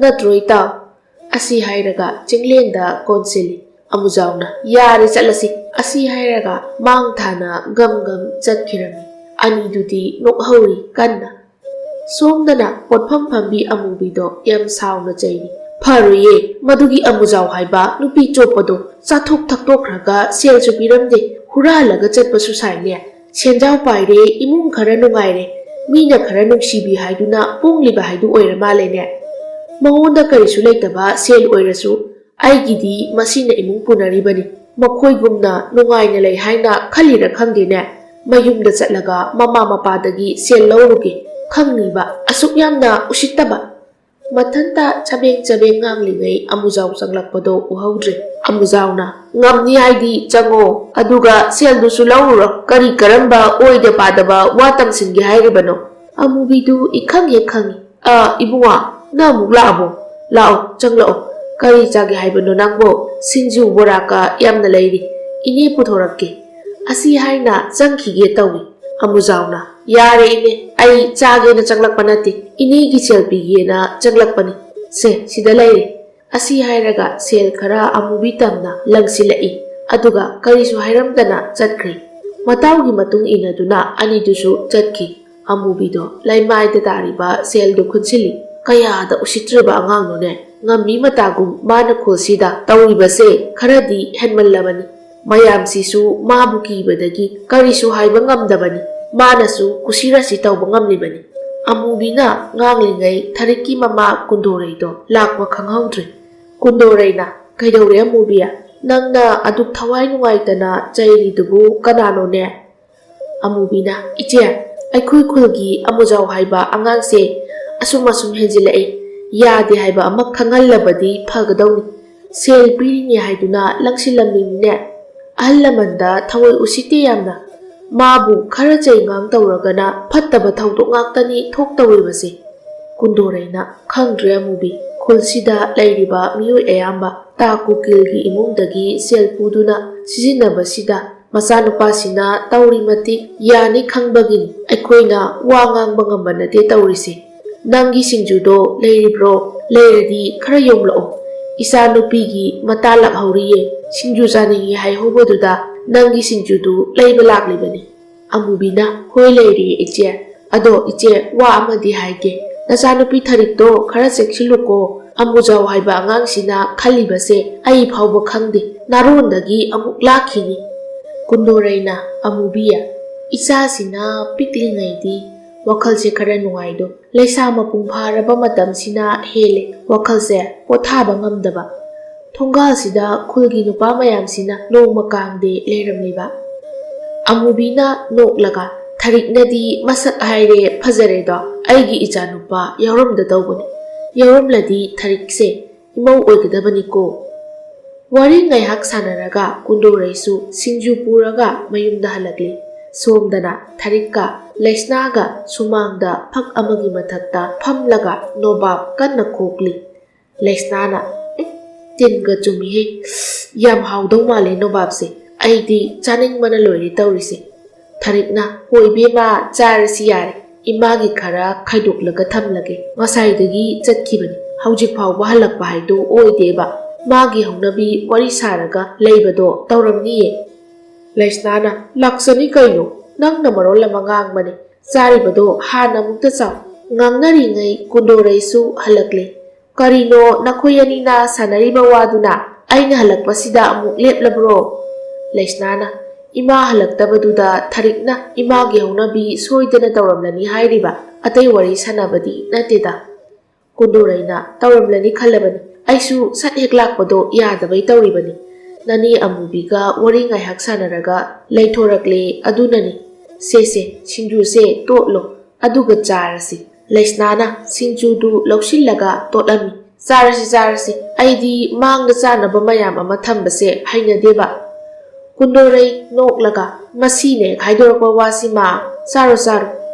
ꯅꯠꯇ꯭ꯔꯣ ꯏꯇꯥꯎ? ꯑꯁꯤ ꯍꯥꯏꯔꯒ ꯆꯤꯡꯂꯦꯟꯗ ꯀꯣꯟꯁꯤꯜꯂꯤ꯫ ꯑꯃꯨꯖꯥꯎꯅ, ꯌꯥꯔꯦ ꯆꯠꯂꯁꯤ꯫ ꯑꯁꯤ ꯍꯥꯏꯔꯒ ꯃꯥꯡ ꯊꯥꯅ ꯒꯝ ꯒꯝ ꯆꯠꯈꯤꯔꯝꯃꯤ꯫ ꯑꯅꯤꯗꯨꯗꯤ ꯅꯣꯛꯍꯧꯔꯤ ꯀꯟꯅ꯫ ꯁꯣꯝꯗꯅ ꯄꯣꯠꯐꯝ ꯐꯝꯕꯤ ꯑꯃꯨꯕꯤꯗꯣ ꯌꯥꯝ ꯁꯥꯎꯅ ꯆꯩꯔꯤ꯫ ꯐꯔꯣꯏꯌꯦ, ꯃꯗꯨꯒꯤ ꯑꯃꯨꯖꯥꯎ ꯍꯥꯏꯕ ꯅꯨꯄꯤ ꯆꯣꯞꯄꯗꯣ ꯆꯥꯊꯣꯛ ꯊꯛꯇꯣꯛꯈ꯭ꯔꯒ ꯁꯦꯜꯁꯨ ꯄꯤꯔꯝꯗꯦ, ꯍꯨꯔꯥꯜꯂꯒ ꯆꯠꯄꯁꯨ ꯁꯥꯏꯅꯦ꯫ ꯁꯦꯟꯖꯥꯎ ꯄꯥꯏꯔꯦ, ꯏꯃꯨꯡ ꯈꯔ ꯅꯨꯡꯉꯥꯏꯔꯦ, ꯃꯤꯅ ꯈꯔ ꯅꯨꯡꯁꯤꯕꯤ ꯍꯥꯏꯗꯨꯅ ꯄꯣꯡꯂꯤꯕ ꯍꯥꯏꯗꯨ ꯑꯣꯏꯔ ꯃꯥꯜꯂꯦꯅꯦ꯫ ꯃꯉꯣꯟꯗ ꯀꯔꯤꯁꯨ ꯂꯩꯇꯕ ꯁꯦꯜ ꯑꯣꯏꯔꯁꯨ ꯑꯩꯒꯤꯗꯤ ꯃꯁꯤꯅ ꯏꯃꯨꯡ ꯄꯨꯅꯔꯤꯕꯅꯤ꯫ ꯃꯈꯣꯏꯒꯨꯝꯅ ꯅꯨꯡꯉꯥꯏꯅ ꯂꯩ ꯍꯥꯏꯅ ꯈꯜꯂꯤꯔ ꯈꯪꯗꯦꯅꯦ꯫ ꯃꯌꯨꯝꯗ ꯆꯠꯂꯒ ꯃꯃꯥ ꯃꯄꯥꯗꯒꯤ ꯁꯦꯜ ꯂꯧꯔꯨꯒꯦ꯫ ꯈꯪꯅꯤꯕ꯫ ꯑꯁꯨꯛ ꯌꯥꯝꯅ ꯎꯁꯤꯠꯇꯕ꯫ ꯃꯊꯟꯇ ꯆꯕꯦꯡ ꯆꯕꯦꯡ ꯉꯥꯡꯂꯤꯉꯩ ꯑꯃꯨꯖꯥꯎ ꯆꯪꯂꯛꯄꯗꯣ ꯎꯍꯧꯗ꯭ꯔꯦ꯫ ꯑꯃꯨꯖꯥꯎꯅ, ꯉꯝꯅꯤ ꯍꯥꯏꯗꯤ ꯆꯪꯉꯣ, ꯑꯗꯨꯒ ꯁꯦꯜꯗꯨꯁꯨ ꯂꯧꯔꯨꯔꯣ꯫ ꯀꯔꯤ ꯀꯔꯝꯕ ꯑꯣꯏꯗ ꯄꯥꯗꯕ ꯋꯥ ꯇꯝꯁꯤꯟꯒꯦ ꯍꯥꯏꯔꯤꯕꯅꯣ? ꯑꯃꯨꯕꯤꯗꯨ ꯏꯈꯪ ꯍꯦꯛ ꯈꯪꯏ꯫ "ꯑ, ꯏꯕꯨꯡꯉꯣ, ꯅꯪ ꯑꯃꯨꯛ ꯂꯥꯛꯑꯕꯣ? ꯂꯥꯛꯑꯣ, ꯆꯪꯂꯛꯑꯣ꯫ ꯀꯔꯤ ꯆꯥꯒꯦ ꯍꯥꯏꯕꯅꯣ ꯅꯪꯕꯣ? ꯁꯤꯡꯖꯨ ꯕꯣꯔꯥ ꯀ ꯌꯥꯝꯅ ꯂꯩꯔꯤ꯫ ꯏꯅꯦ ꯄꯨꯊꯣꯔꯛꯀꯦ"꯫ ꯑꯁꯤ ꯍꯥꯏꯅ ꯆꯪꯈꯤꯒꯦ ꯇꯧꯏ꯫ ꯑꯃꯨꯖꯥꯎꯅ, "ꯌꯥꯔꯦ ꯏꯅꯦ, ꯑꯩ ꯆꯥꯒꯦꯅ ꯆꯪꯂꯛꯄ ꯅꯠꯇꯦ, ꯏꯅꯦꯒꯤ ꯁꯦꯜ ꯄꯤꯒꯦꯅ ꯆꯪꯂꯛꯄꯅꯤ꯫ ꯁꯦ, ꯁꯤꯗ ꯂꯩꯔꯦ"꯫ ꯑꯁꯤ ꯍꯥꯏꯔꯒ ꯁꯦꯜ ꯈꯔ ꯑꯃꯨꯕꯤ ꯇꯝꯅ ꯂꯪꯁꯤꯜꯂꯛꯏ꯫ ꯑꯗꯨꯒ ꯀꯔꯤꯁꯨ ꯍꯥꯏꯔꯝꯗꯅ ꯆꯠꯈ꯭ꯔꯦ꯫ ꯃꯇꯥꯎꯒꯤ ꯃꯇꯨꯡ ꯏꯟꯅꯗꯨꯅ ꯑꯅꯤꯗꯨꯁꯨ ꯆꯠꯈꯤ꯫ ꯑꯃꯨꯕꯤꯗꯣ ꯂꯩꯃꯥꯏꯗ ꯇꯥꯔꯤꯕ ꯁꯦꯜꯗꯨ ꯈꯨꯟꯁꯤꯜꯂꯤ꯫ "ꯀꯌꯥꯗ ꯎꯁꯤꯠꯇ꯭ꯔꯕ ꯑꯉꯥꯡꯅꯣꯅꯦ! ꯉꯝꯃꯤ ꯃꯇꯥꯒꯨꯝ ꯃꯥꯅ ꯈꯨꯜꯁꯤꯗ ꯇꯧꯔꯤꯕꯁꯦ ꯈꯔꯗꯤ ꯍꯦꯟꯃꯜꯂꯕꯅꯤ꯫ ꯃꯌꯥꯝꯁꯤꯁꯨ ꯃꯥꯕꯨ ꯀꯤꯕꯗꯒꯤ ꯀꯔꯤꯁꯨ ꯍꯥꯏꯕ ꯉꯝꯗꯕꯅꯤ꯫ ꯃꯥꯅꯁꯨ ꯀꯨꯁꯤꯔꯥꯁꯤ ꯇꯧꯕ ꯉꯝꯂꯤꯕꯅꯤ"꯫ ꯑꯃꯨꯕꯤꯅ ꯉꯥꯡꯂꯤꯉꯩ ꯊꯔꯤꯛꯀꯤ ꯃꯃꯥ ꯀꯨꯟꯗꯣꯔꯩꯗꯣ ꯂꯥꯛꯄ ꯈꯪꯍꯧꯗ꯭ꯔꯦ꯫ ꯀꯨꯟꯗꯣꯔꯩꯅ, "ꯀꯩꯗꯧꯔꯦ ꯑꯃꯨꯕꯤ? ꯅꯪꯅ ꯑꯗꯨꯛ ꯊꯋꯥꯏ ꯅꯨꯡꯉꯥꯏꯇꯅ ꯆꯩꯔꯤꯗꯨꯕꯨ ꯀꯅꯥꯅꯣꯅꯦ?" ꯑꯃꯨꯕꯤꯅ, "ꯏꯆꯦ, ꯑꯩꯈꯣꯏ ꯈꯨꯜꯒꯤ ꯑꯃꯨꯖꯥꯎ ꯍꯥꯏꯕ ꯑꯉꯥꯡꯁꯦ ꯑꯁꯨꯝ ꯑꯁꯨꯝ ꯍꯦꯟꯖꯤꯜꯂꯛꯏ꯫ ꯌꯥꯗꯦ ꯍꯥꯏꯕ ꯑꯃ ꯈꯪꯍꯜꯂꯕꯗꯤ ꯐꯒꯗꯧꯅꯤ꯫ ꯁꯦꯜ ꯄꯤꯔꯤꯅꯦ ꯍꯥꯏꯗꯨꯅ ꯂꯪꯁꯤꯜꯂꯝꯃꯤꯅꯤꯅꯦ꯫ ꯑꯍꯜ ꯂꯃꯟꯗ ꯊꯑꯣꯏ ꯎꯁꯤꯠꯇꯦ ꯌꯥꯝꯅ꯫ ꯃꯥꯕꯨ ꯈꯔ ꯆꯩꯉꯥꯡ ꯇꯧꯔꯒꯅ ꯐꯠꯇꯕ ꯊꯧꯗꯣꯛ ꯉꯥꯛꯇꯅꯤ ꯊꯣꯛꯇꯧꯔꯤꯕꯁꯦ"꯫ ꯀꯨꯟꯗꯣꯔꯩꯅ, "ꯈꯪꯗ꯭ꯔꯦ ꯑꯃꯨꯕꯤ, ꯈꯨꯜꯁꯤꯗ ꯂꯩꯔꯤꯕ ꯃꯤꯑꯣꯏ ꯑꯌꯥꯝꯕ ꯇꯥ ꯀꯨꯀꯤꯜꯒꯤ ꯏꯃꯨꯡꯗꯒꯤ ꯁꯦꯜ ꯄꯨꯗꯨꯅ ꯁꯤꯖꯤꯟꯅꯕꯁꯤꯗ ꯃꯆꯥꯅꯨꯄꯥꯁꯤꯅ ꯇꯧꯔꯤ ꯃꯇꯤꯛ ꯌꯥꯅꯤ ꯈꯪꯕꯒꯤꯅꯤ꯫ ꯑꯩꯈꯣꯏꯅ ꯋꯥ ꯉꯥꯡꯕ ꯉꯝꯕ ꯅꯠꯇꯦ ꯇꯧꯔꯤꯁꯦ꯫ ꯅꯪꯒꯤ ꯁꯤꯡꯖꯨꯗꯣ ꯂꯩꯔꯤꯕ꯭ꯔꯣ? ꯂꯩꯔꯗꯤ ꯈꯔ ꯌꯣꯝꯂꯛꯑꯣ꯫ ꯏꯆꯥ ꯅꯨꯄꯤꯒꯤ ꯃꯇꯥ ꯂꯥꯛꯍꯧꯔꯤꯌꯦ꯫ ꯁꯤꯡꯖꯨ ꯆꯥꯅꯤꯡꯉꯤ ꯍꯥꯏꯍꯧꯕꯗꯨꯗ ꯅꯪꯒꯤ ꯁꯤꯡꯖꯨꯗꯨ ꯂꯩꯕ ꯂꯥꯛꯂꯤꯕꯅꯤ"꯫ ꯑꯃꯨꯕꯤꯅ, "ꯍꯣꯏ, ꯂꯩꯔꯤꯌꯦ ꯏꯆꯦ꯫ ꯑꯗꯣ ꯏꯆꯦ, ꯋꯥ ꯑꯃꯗꯤ ꯍꯥꯏꯒꯦ꯫ ꯅꯆꯥꯅꯨꯄꯤ ꯊꯔꯤꯛꯇꯣ ꯈꯔ ꯆꯦꯛꯁꯤꯜꯂꯨꯀꯣ꯫ ꯑꯃꯨꯖꯥꯎ ꯍꯥꯏꯕ ꯑꯉꯥꯡꯁꯤꯅ ꯈꯜꯂꯤꯕꯁꯦ ꯑꯩ ꯐꯥꯎꯕ ꯈꯪꯗꯦ꯫ ꯅꯥꯔꯣꯟꯗꯒꯤ ꯑꯃꯨꯛ ꯂꯥꯛꯈꯤꯅꯤ"꯫ ꯀꯨꯟꯗꯣꯔꯩꯅ, "ꯑꯃꯨꯕꯤ, ꯏꯆꯥꯁꯤꯅ ꯄꯤꯛꯂꯤꯉꯩꯗꯤ ꯋꯥꯈꯜꯁꯦ ꯈꯔ ꯅꯨꯡꯉꯥꯏꯗꯣ꯫ ꯂꯩꯁꯥ ꯃꯄꯨꯡ ꯐꯥꯔꯕ ꯃꯇꯝꯁꯤꯅ ꯍꯦꯜꯂꯦ ꯋꯥꯈꯜꯁꯦ ꯄꯣꯊꯥꯕ ꯉꯝꯗꯕ"꯫ ꯊꯣꯡꯒꯥꯜꯁꯤꯗ ꯈꯨꯜꯒꯤ ꯅꯨꯄꯥ ꯃꯌꯥꯝꯁꯤꯅ ꯅꯣꯡꯃ ꯀꯥꯡꯗꯦ ꯂꯩꯔꯝꯂꯤꯕ꯫ ꯑꯃꯨꯕꯤꯅ ꯅꯣꯛꯂꯒ, "ꯊꯔꯤꯛꯅꯗꯤ ꯃꯁꯛ ꯍꯥꯏꯔꯦ ꯐꯖꯔꯦꯗꯣ, ꯑꯩꯒꯤ ꯏꯆꯥꯅꯨꯄꯥ ꯌꯥꯎꯔꯝꯗ ꯇꯧꯕꯅꯤ꯫ ꯌꯥꯎꯔꯝꯂꯗꯤ ꯊꯔꯤꯛꯁꯦ ꯏꯃꯧ ꯑꯣꯏꯒꯗꯕꯅꯤꯀꯣ"꯫ ꯋꯥꯔꯤ ꯉꯥꯏꯍꯥꯛ ꯁꯥꯟꯅꯔꯒ ꯀꯨꯟꯗꯣꯔꯩꯁꯨ ꯁꯤꯡꯖꯨ ꯄꯨꯔꯒ ꯃꯌꯨꯝꯗ ꯍꯜꯂꯛꯂꯤ꯫ ꯁꯣꯝꯗꯅ ꯊꯔꯤꯛꯀ ꯂꯩꯁꯅꯥꯒ ꯁꯨꯃꯥꯡꯗ ꯐꯛ ꯑꯃꯒꯤ ꯃꯊꯛꯇ ꯐꯝꯂꯒ ꯅꯣꯕꯥꯞ ꯀꯟꯅ ꯈꯣꯛꯂꯤ꯫ ꯂꯩꯁꯅꯥꯅ, "ꯎꯝ, ꯇꯤꯟꯒ ꯆꯨꯝꯃꯤꯍꯦ꯫ ꯌꯥꯝ ꯍꯥꯎꯗꯧ ꯃꯥꯜꯂꯦ ꯅꯣꯕꯥꯞꯁꯦ꯫ ꯑꯩꯗꯤ ꯆꯥꯅꯤꯡꯕꯅ ꯂꯣꯏꯔꯦ ꯇꯧꯔꯤꯁꯦ꯫" ꯊꯔꯤꯛꯅ, "ꯍꯣꯏ ꯏꯕꯦꯝꯃ, ꯆꯥꯔꯁꯤ ꯌꯥꯔꯦ꯫ ꯏꯃꯥꯒꯤ ꯈꯔ ꯈꯥꯏꯗꯣꯛꯂꯒ ꯊꯝꯂꯒꯦ꯫ ꯉꯁꯥꯏꯗꯒꯤ ꯆꯠꯈꯤꯕꯅꯤ꯫ ꯍꯧꯖꯤꯛ ꯐꯥꯎꯕ ꯍꯜꯂꯛꯄ ꯍꯥꯏꯗꯣ ꯑꯣꯏꯗꯦꯕ꯫ ꯃꯥꯒꯤ ꯍꯧꯅꯕꯤ ꯋꯥꯔꯤ ꯁꯥꯔꯒ ꯂꯩꯕꯗꯣ ꯇꯧꯔꯝꯅꯤꯌꯦ꯫" ꯂꯩꯁꯅꯥꯅ, "ꯂꯥꯛꯆꯅꯤ ꯀꯩꯅꯣ, ꯅꯪꯅ ꯃꯔꯣꯜ ꯑꯃ ꯉꯥꯡꯕꯅꯦ꯫ ꯆꯥꯔꯤꯕꯗꯣ ꯍꯥꯟꯅ ꯑꯃꯨꯛꯇ ꯆꯥꯎ꯫" ꯉꯥꯡꯅꯔꯤꯉꯩ ꯀꯨꯟꯗꯣꯔꯩꯁꯨ ꯍꯜꯂꯛꯂꯦ꯫ "ꯀꯔꯤꯅꯣ ꯅꯈꯣꯏ ꯑꯅꯤꯅ ꯁꯥꯟꯅꯔꯤꯕ ꯋꯥꯗꯨꯅ ꯑꯩꯅ ꯍꯜꯂꯛꯄꯁꯤꯗ ꯑꯃꯨꯛ ꯂꯦꯞꯂꯕ꯭ꯔꯣ?" ꯂꯩꯁꯅꯥꯅ, "ꯏꯃꯥ ꯍꯜꯂꯛꯇꯕꯗꯨꯗ ꯊꯔꯤꯛꯅ ꯏꯃꯥꯒꯤ ꯍꯧꯅꯕꯤ ꯁꯣꯏꯗꯅ ꯇꯧꯔꯝꯂꯅꯤ ꯍꯥꯏꯔꯤꯕ, ꯑꯇꯩ ꯋꯥꯔꯤ ꯁꯥꯟꯅꯕꯗꯤ ꯅꯠꯇꯦꯗ꯫" ꯀꯨꯟꯗꯣꯔꯩꯅ, "ꯇꯧꯔꯝꯂꯅꯤ ꯈꯜꯂꯕꯅꯤ꯫ ꯑꯩꯁꯨ ꯁꯠ ꯍꯦꯛ ꯂꯥꯛꯄꯗꯣ ꯌꯥꯗꯕꯩ ꯇꯧꯔꯤꯕꯅꯤ꯫ ꯅꯅꯦ ꯑꯃꯨꯕꯤꯒ ꯋꯥꯔꯤ ꯉꯥꯏꯍꯥꯛ ꯁꯥꯟꯅꯔꯒ ꯂꯩꯊꯣꯔꯛꯂꯦ, ꯑꯗꯨꯅꯅꯤ꯫ ꯁꯦ ꯁꯦ, ꯁꯤꯡꯖꯨꯁꯦ ꯇꯣꯠꯂꯣ, ꯑꯗꯨꯒ ꯆꯥꯔꯁꯤ꯫" ꯂꯩꯁꯅꯥꯅ ꯁꯤꯡꯖꯨꯗꯨ ꯂꯧꯁꯤꯜꯂꯒ ꯇꯣꯠꯂꯝꯃꯤ꯫ "ꯆꯥꯔꯁꯤ, ꯆꯥꯔꯁꯤ꯫ ꯑꯩꯗꯤ ꯃꯥꯡꯗ ꯆꯥꯅꯕ ꯃꯌꯥꯝ ꯑꯃ ꯊꯝꯕꯁꯦ ꯍꯩꯅꯗꯦꯕ꯫" ꯀꯨꯟꯗꯣꯔꯩ ꯅꯣꯛꯂꯒ, "ꯃꯁꯤꯅꯦ ꯍꯥꯏꯗꯣꯔꯛꯄ ꯋꯥꯁꯤꯃ꯫ ꯆꯥꯔꯣ, ꯆꯥꯔꯣ꯫"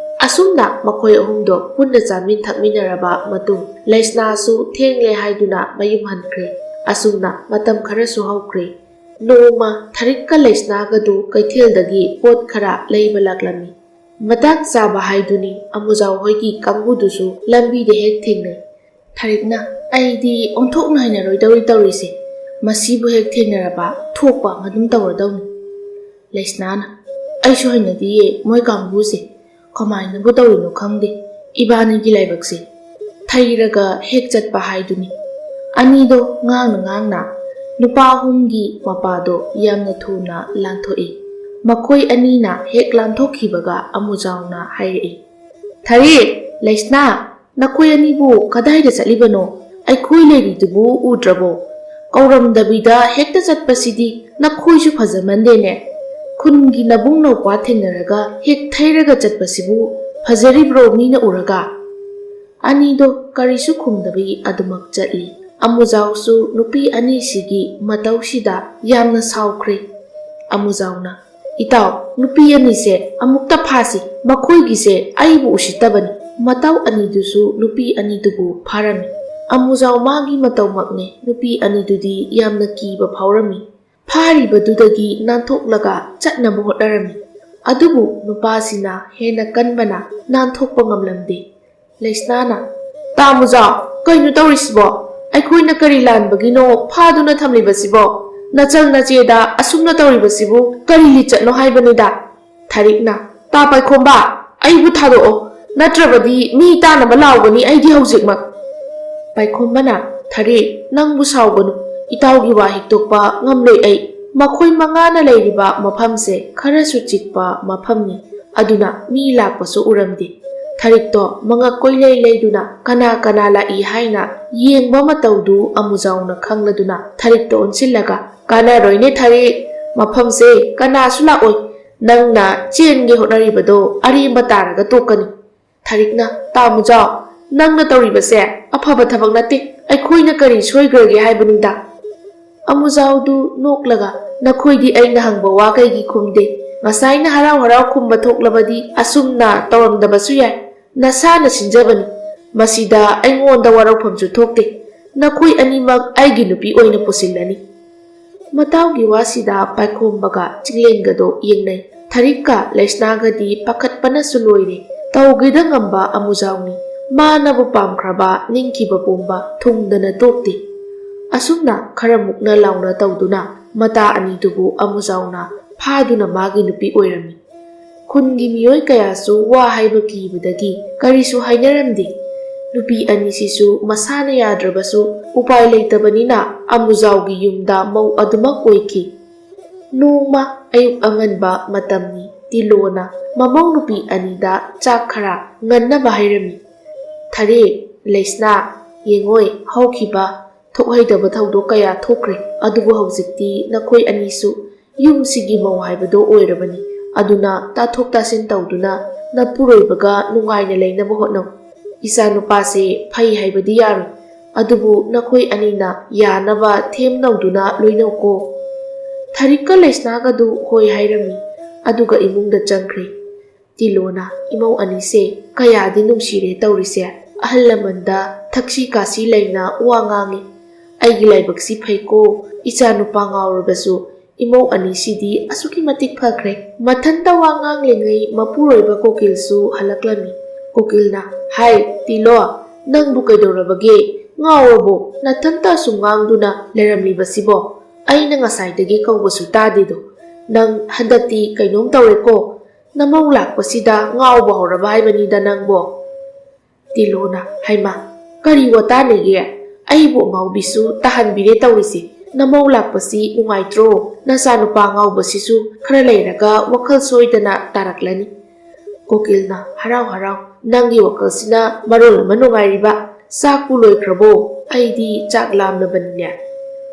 ꯑꯁꯨꯝꯅ ꯃꯈꯣꯏ ꯑꯍꯨꯝꯗꯣ ꯄꯨꯟꯅ ꯆꯥꯃꯤꯟ ꯊꯛꯃꯤꯟꯅꯔꯕ ꯃꯇꯨꯡ, ꯂꯩꯁꯅꯥꯁꯨ ꯊꯦꯡꯂꯦ ꯍꯥꯏꯗꯨꯅ ꯃꯌꯨꯝ ꯍꯟꯈ꯭ꯔꯦ꯫ ꯑꯁꯨꯝꯅ ꯃꯇꯝ ꯈꯔꯁꯨ ꯍꯧꯈ꯭ꯔꯦ꯫ ꯅꯣꯡꯃ ꯊꯔꯤꯛꯀ ꯂꯩꯁꯅꯥꯒꯗꯨ ꯀꯩꯊꯦꯜꯗꯒꯤ ꯄꯣꯠ ꯈꯔ ꯂꯩꯕ ꯂꯥꯛꯂꯝꯃꯤ꯫ ꯃꯇꯥꯡ ꯆꯥꯕ ꯍꯥꯏꯗꯨꯅꯤ, ꯑꯃꯨꯖꯥꯎ ꯍꯣꯏꯒꯤ ꯀꯥꯡꯕꯨꯗꯨꯁꯨ ꯂꯝꯕꯤꯗ ꯍꯦꯛ ꯊꯦꯡꯅꯩ꯫ ꯊꯔꯤꯛꯅ, "ꯑꯩꯗꯤ ꯑꯣꯟꯊꯣꯛꯅ ꯍꯩꯅꯔꯣꯏꯗꯧꯔꯤ ꯇꯧꯔꯤꯁꯦ꯫ ꯃꯁꯤꯕꯨ ꯍꯦꯛ ꯊꯦꯡꯅꯔꯕ ꯊꯣꯛꯄ ꯑꯃ ꯑꯗꯨꯝ ꯇꯧꯔꯗꯧꯅꯤ꯫" ꯂꯩꯁꯅꯥꯅ, "ꯑꯩꯁꯨ ꯍꯩꯅꯗꯤꯌꯦ ꯃꯣꯏ ꯀꯥꯡꯕꯨꯁꯦ꯫ ꯀꯃꯥꯏꯅꯕꯨ ꯇꯧꯔꯤꯅꯣ ꯈꯪꯗꯦ ꯏꯕꯥꯅꯤꯒꯤ ꯂꯥꯏꯕꯛꯁꯦ꯫ ꯊꯩꯔꯒ ꯍꯦꯛ ꯆꯠꯄ ꯍꯥꯏꯗꯨꯅꯤ꯫" ꯑꯅꯤꯗꯣ ꯉꯥꯡꯅ ꯉꯥꯡꯅ ꯅꯨꯄꯥ ꯑꯍꯨꯝꯒꯤ ꯃꯄꯥꯗꯣ ꯌꯥꯝꯅ ꯊꯨꯅ ꯂꯥꯟꯊꯣꯛꯏ꯫ ꯃꯈꯣꯏ ꯑꯅꯤꯅ ꯍꯦꯛ ꯂꯥꯟꯊꯣꯛꯈꯤꯕꯒ ꯑꯃꯨꯖꯥꯎꯅ ꯍꯥꯏꯔꯛꯏ, "ꯊꯔꯤꯛ, ꯂꯩꯁꯅꯥ, ꯅꯈꯣꯏ ꯑꯅꯤꯕꯨ ꯀꯗꯥꯏꯗ ꯆꯠꯂꯤꯕꯅꯣ? ꯑꯩꯈꯣꯏ ꯂꯩꯔꯤꯗꯨꯕꯨ ꯎꯗ꯭ꯔꯕꯣ? ꯀꯧꯔꯝꯗꯕꯤꯗ ꯍꯦꯛꯇ ꯆꯠꯄꯁꯤꯗꯤ ꯅꯈꯣꯏꯁꯨ ꯐꯖꯃꯟꯗꯦꯅꯦ꯫ ꯈꯨꯟꯒꯤ ꯅꯕꯨꯡ ꯅꯧꯄꯥ ꯊꯦꯡꯅꯔꯒ ꯍꯦꯛ ꯊꯩꯔꯒ ꯆꯠꯄꯁꯤꯕꯨ ꯐꯖꯔꯤꯕ꯭ꯔꯣ ꯃꯤꯅ ꯎꯔꯒ?" ꯑꯅꯤꯗꯣ ꯀꯔꯤꯁꯨ ꯈꯨꯝꯗꯕꯤ ꯑꯗꯨꯃꯛ ꯆꯠꯂꯤ꯫ ꯑꯃꯨꯖꯥꯎꯁꯨ ꯅꯨꯄꯤ ꯑꯅꯤꯁꯤꯒꯤ ꯃꯇꯧꯁꯤꯗ ꯌꯥꯝꯅ ꯁꯥꯎꯈ꯭ꯔꯦ꯫ ꯑꯃꯨꯖꯥꯎꯅ, "ꯏꯇꯥꯎ, ꯅꯨꯄꯤ ꯑꯅꯤꯁꯦ ꯑꯃꯨꯛꯇ ꯐꯥꯁꯤ, ꯃꯈꯣꯏꯒꯤꯁꯦ ꯑꯩꯕꯨ ꯎꯁꯤꯠꯇꯕꯅꯤ"꯫ ꯃꯇꯥꯎ ꯑꯅꯤꯗꯨꯁꯨ ꯅꯨꯄꯤ ꯑꯅꯤꯗꯨꯕꯨ ꯐꯥꯔꯝꯃꯤ꯫ ꯑꯃꯨꯖꯥꯎ ꯃꯥꯒꯤ ꯃꯇꯧꯃꯛꯅꯦ, ꯅꯨꯄꯤ ꯑꯅꯤꯗꯨꯗꯤ ꯌꯥꯝꯅ ꯀꯤꯕ ꯐꯥꯎꯔꯝꯃꯤ꯫ ꯐꯥꯔꯤꯕꯗꯨꯗꯒꯤ ꯅꯥꯟꯊꯣꯛꯂꯒ ꯆꯠꯅꯕ ꯍꯣꯠꯅꯔꯝꯃꯤ꯫ ꯑꯗꯨꯕꯨ ꯅꯨꯄꯥꯁꯤꯅ ꯍꯦꯟꯅ ꯀꯟꯕꯅ ꯅꯥꯟꯊꯣꯛꯄ ꯉꯝꯂꯝꯗꯦ꯫ ꯂꯩꯁꯅꯥꯅ, "ꯇꯥꯃꯨꯖꯥꯎ, ꯀꯩꯅꯣ ꯇꯧꯔꯤꯁꯤꯕꯣ? ꯑꯩꯈꯣꯏꯅ ꯀꯔꯤ ꯂꯥꯟꯕꯒꯤꯅꯣ ꯐꯥꯗꯨꯅ ꯊꯝꯂꯤꯕꯁꯤꯕꯣ? ꯅꯆꯜ ꯅꯆꯦꯗ ꯑꯁꯨꯝꯅ ꯇꯧꯔꯤꯕꯁꯤꯕꯨ ꯀꯔꯤ ꯂꯤꯆꯠꯅꯣ ꯍꯥꯏꯕꯅꯤꯗ?" ꯊꯔꯤꯛꯅ, "ꯇꯥ ꯄꯥꯏꯈꯣꯝꯕ, ꯑꯩꯕꯨ ꯊꯥꯗꯣꯛꯑꯣ, ꯅꯠꯇ꯭ꯔꯕꯗꯤ ꯃꯤ ꯇꯥꯅꯕ ꯂꯥꯎꯒꯅꯤ ꯑꯩꯗꯤ ꯍꯧꯖꯤꯛꯃꯛ"꯫ ꯄꯥꯏꯈꯣꯝꯕꯅ, "ꯊꯔꯤꯛ, ꯅꯪꯕꯨ ꯁꯥꯎꯒꯅꯨ, ꯏꯇꯥꯎꯒꯤ ꯋꯥ ꯍꯤꯛꯇꯣꯛꯄ ꯉꯝꯂꯣꯏ ꯑꯩ꯫ ꯃꯈꯣꯏ ꯃꯉꯥꯅ ꯂꯩꯔꯤꯕ ꯃꯐꯝꯁꯦ ꯈꯔꯁꯨ ꯆꯤꯛꯄ ꯃꯐꯝꯅꯤ, ꯑꯗꯨꯅ ꯃꯤ ꯂꯥꯛꯄꯁꯨ ꯎꯔꯝꯗꯦ꯫ ꯊꯔꯤꯛꯇꯣ ꯃꯉꯛ ꯀꯣꯏꯂꯩ ꯂꯩꯗꯨꯅ ꯀꯅꯥ ꯀꯅꯥ ꯂꯥꯛꯏ ꯍꯥꯏꯅ ꯌꯦꯡꯕ ꯃꯇꯧꯗꯨ ꯑꯃꯨꯖꯥꯎꯅ ꯈꯪꯂꯗꯨꯅ ꯊꯔꯤꯛꯇꯣ ꯑꯣꯟꯁꯤꯜꯂꯒ, 'ꯀꯥꯟꯅꯔꯣꯏꯅꯦ ꯊꯔꯤꯛ, ꯃꯐꯝꯁꯦ ꯀꯅꯥꯁꯨ ꯂꯥꯛꯑꯣꯏ꯫ ꯅꯪꯅ ꯆꯦꯟꯒꯦ ꯍꯣꯠꯅꯔꯤꯕꯗꯣ ꯑꯔꯦꯝꯕ ꯇꯥꯔꯒ ꯇꯣꯛꯀꯅꯤ.' ꯊꯔꯤꯛꯅ, "ꯇꯥꯃꯨꯖꯥꯎ, ꯅꯪꯅ ꯇꯧꯔꯤꯕꯁꯦ ꯑꯐꯕ ꯊꯕꯛ ꯅꯠꯇꯦ꯫ ꯑꯩꯈꯣꯏꯅ ꯀꯔꯤ ꯁꯣꯏꯈ꯭ꯔꯒꯦ ꯍꯥꯏꯕꯅꯤꯗ?" ꯑꯃꯨꯖꯥꯎꯗꯨ ꯅꯣꯛꯂꯒ, "ꯅꯈꯣꯏꯗꯤ ꯑꯩꯅ ꯍꯪꯕ ꯋꯥ ꯀꯩꯒꯤ ꯈꯨꯝꯗꯦ? ꯉꯁꯥꯏꯅ ꯍꯔꯥꯎ ꯍꯔꯥꯎ ꯈꯨꯝꯕ ꯊꯣꯛꯂꯕꯗꯤ ꯑꯁꯨꯝꯅ ꯇꯧꯔꯝꯗꯕꯁꯨ ꯌꯥꯏ꯫ ꯅꯁꯥꯅ ꯁꯤꯟꯖꯕꯅꯤ꯫ ꯃꯁꯤꯗ ꯑꯩꯉꯣꯟꯗ ꯋꯥꯔꯧꯐꯝꯁꯨ ꯊꯣꯛꯇꯦ꯫ ꯅꯈꯣꯏ ꯑꯅꯤꯃꯛ ꯑꯩꯒꯤ ꯅꯨꯄꯤ ꯑꯣꯏꯅ ꯄꯨꯁꯤꯜꯂꯅꯤ"꯫ ꯃꯇꯥꯎꯒꯤ ꯋꯥꯁꯤꯗ ꯄꯥꯏꯈꯣꯝꯕꯒ ꯆꯤꯡꯂꯦꯟꯒꯗꯣ ꯌꯦꯡꯅꯩ꯫ ꯊꯔꯤꯛꯀ ꯂꯩꯁꯅꯥꯒꯗꯤ ꯄꯥꯈꯠꯄꯅꯁꯨ ꯂꯣꯏꯔꯦ꯫ ꯇꯧꯒꯦꯗ ꯉꯝꯕ ꯑꯃꯨꯖꯥꯎꯅꯤ꯫ ꯃꯥꯅꯕꯨ ꯄꯥꯝꯈ꯭ꯔꯕ ꯅꯤꯡꯈꯤꯕ ꯄꯣꯝꯕ ꯊꯨꯡꯗꯅ ꯇꯣꯛꯇꯦ꯫ ꯑꯁꯨꯝꯅ ꯈꯔ ꯃꯨꯛꯅ ꯂꯥꯎꯅ ꯇꯧꯗꯨꯅ ꯃꯇꯥ ꯑꯅꯤꯗꯨꯕꯨ ꯑꯃꯨꯖꯥꯎꯅ ꯐꯥꯗꯨꯅ ꯃꯥꯒꯤ ꯅꯨꯄꯤ ꯑꯣꯏꯔꯝꯃꯤ꯫ ꯈꯨꯟꯒꯤ ꯃꯤꯑꯣꯏ ꯀꯌꯥꯁꯨ ꯋꯥ ꯍꯥꯏꯕ ꯀꯤꯕꯗꯒꯤ ꯀꯔꯤꯁꯨ ꯍꯥꯏꯅꯔꯝꯗꯦ꯫ ꯅꯨꯄꯤ ꯑꯅꯤꯁꯤꯁꯨ ꯃꯁꯥꯅ ꯌꯥꯗ꯭ꯔꯕꯁꯨ ꯎꯄꯥꯏ ꯂꯩꯇꯕꯅꯤꯅ ꯑꯃꯨꯖꯥꯎꯒꯤ ꯌꯨꯝꯗ ꯃꯧ ꯑꯗꯨꯃꯛ ꯑꯣꯏꯈꯤ꯫ ꯅꯣꯡꯃ ꯑꯌꯨꯛ ꯑꯉꯟꯕ ꯃꯇꯝꯅꯤ꯫ ꯇꯤꯂꯣꯅ ꯃꯃꯧ ꯅꯨꯄꯤ ꯑꯅꯤꯗ ꯆꯥꯛ ꯈꯔ ꯉꯟꯅꯕ ꯍꯩꯔꯝꯃꯤ꯫ "ꯊꯔꯦ, ꯂꯩꯁꯅꯥ, ꯌꯦꯡꯉꯣꯏ, ꯍꯧꯈꯤꯕ ꯊꯣꯛꯍꯩꯗꯕ ꯊꯧꯗꯣꯛ ꯀꯌꯥ ꯊꯣꯛꯈ꯭ꯔꯦ, ꯑꯗꯨꯕꯨ ꯍꯧꯖꯤꯛꯇꯤ ꯅꯈꯣꯏ ꯑꯅꯤꯁꯨ ꯌꯨꯝꯁꯤꯒꯤ ꯃꯧ ꯍꯥꯏꯕꯗꯣ ꯑꯣꯏꯔꯕꯅꯤ꯫ ꯑꯗꯨꯅ ꯇꯥꯊꯣꯛ ꯇꯥꯁꯤꯟ ꯇꯧꯗꯨꯅ ꯅꯄꯨꯔꯣꯏꯕꯒ ꯅꯨꯡꯉꯥꯏꯅ ꯂꯩꯅꯕ ꯍꯣꯠꯅꯧ꯫ ꯏꯆꯥꯅꯨꯄꯥꯁꯦ ꯐꯩ ꯍꯥꯏꯕꯗꯤ ꯌꯥꯔꯣꯏ, ꯑꯗꯨꯕꯨ ꯅꯈꯣꯏ ꯑꯅꯤꯅ ꯌꯥꯅꯕ ꯊꯦꯝꯅꯧꯗꯨꯅ ꯂꯣꯏꯅꯧꯀꯣ"꯫ ꯊꯔꯤꯛꯀ ꯂꯩꯁꯅꯥꯒꯗꯨ ꯍꯣꯏ ꯍꯥꯏꯔꯝꯃꯤ, ꯑꯗꯨꯒ ꯏꯃꯨꯡꯗ ꯆꯪꯈ꯭ꯔꯦ꯫ ꯇꯤꯂꯣꯅ ꯏꯃꯧ ꯑꯅꯤꯁꯦ ꯀꯌꯥꯗꯤ ꯅꯨꯡꯁꯤꯔꯦ ꯇꯧꯔꯤꯁꯦ꯫ ꯑꯍꯜ ꯂꯃꯟꯗ ꯊꯛꯁꯤ ꯈꯥꯁꯤ ꯂꯩꯅ ꯋꯥ ꯉꯥꯡꯉꯤ꯫ ꯑꯩꯒꯤ ꯂꯥꯏꯕꯛꯁꯤ ꯐꯩꯀꯣ, ꯏꯆꯥ ꯅꯨꯄꯥ ꯉꯥꯎꯔꯕꯁꯨ ꯏꯃꯧ ꯑꯅꯤꯁꯤꯗꯤ ꯑꯁꯨꯛꯀꯤ ꯃꯇꯤꯛ ꯐꯈ꯭ꯔꯦ꯫ ꯃꯊꯟꯇ ꯋꯥ ꯉꯥꯡꯂꯤꯉꯩ ꯃꯄꯨꯔꯣꯏꯕ ꯀꯣꯀꯤꯜꯁꯨ ꯍꯜꯂꯛꯂꯝꯃꯤ꯫ ꯀꯣꯀꯤꯜꯅ, "ꯍꯥꯏ, ꯇꯤꯂꯣ, ꯅꯪꯕꯨ ꯀꯩꯗꯧꯔꯕꯒꯦ? ꯉꯥꯎꯔꯕꯣ? ꯅꯊꯟꯇ ꯑꯁꯨꯝ ꯉꯥꯡꯗꯨꯅ ꯂꯩꯔꯝꯂꯤꯕꯁꯤꯕꯣ? ꯑꯩꯅ ꯉꯁꯥꯏꯗꯒꯤ ꯀꯧꯕꯁꯨ ꯇꯥꯗꯦꯗꯣ꯫ ꯅꯪ ꯍꯟꯗꯛꯇꯤ ꯀꯩꯅꯣꯝ ꯇꯧꯔꯦꯀꯣ꯫ ꯅꯃꯧ ꯂꯥꯛꯄꯁꯤꯗ ꯉꯥꯎꯕ ꯍꯧꯔꯕ ꯍꯥꯏꯕꯅꯤꯗ ꯅꯪꯕꯣ꯫" ꯇꯤꯂꯣꯅ, "ꯍꯩꯃꯥ, ꯀꯔꯤ ꯋꯥꯇꯥꯅꯤꯒꯦ? ꯑꯩꯕꯨ ꯑꯉꯥꯎꯕꯤꯁꯨ ꯇꯥꯍꯟꯕꯤꯔꯦ ꯇꯧꯔꯤꯁꯦ꯫ ꯅꯃꯧ ꯂꯥꯛꯄꯁꯤ ꯅꯨꯡꯉꯥꯏꯇ꯭ꯔꯣ? ꯅꯆꯥꯅꯨꯄꯥ ꯑꯉꯥꯎꯕꯁꯤꯁꯨ ꯈꯔ ꯂꯩꯔꯒ ꯋꯥꯈꯜ ꯁꯣꯏꯗꯅ ꯇꯥꯔꯛꯂꯅꯤ꯫" ꯀꯣꯀꯤꯜꯅ, "ꯍꯔꯥꯎ ꯍꯔꯥꯎ, ꯅꯪꯒꯤ ꯋꯥꯈꯜꯁꯤꯅ ꯃꯔꯣꯜ ꯑꯃ ꯅꯨꯡꯉꯥꯏꯔꯤꯕ꯫ ꯆꯥꯛꯄꯨ ꯂꯣꯏꯈ꯭ꯔꯕꯣ? ꯑꯩꯗꯤ ꯆꯥꯛ ꯂꯥꯝꯂꯕꯅꯤꯅꯦ꯫"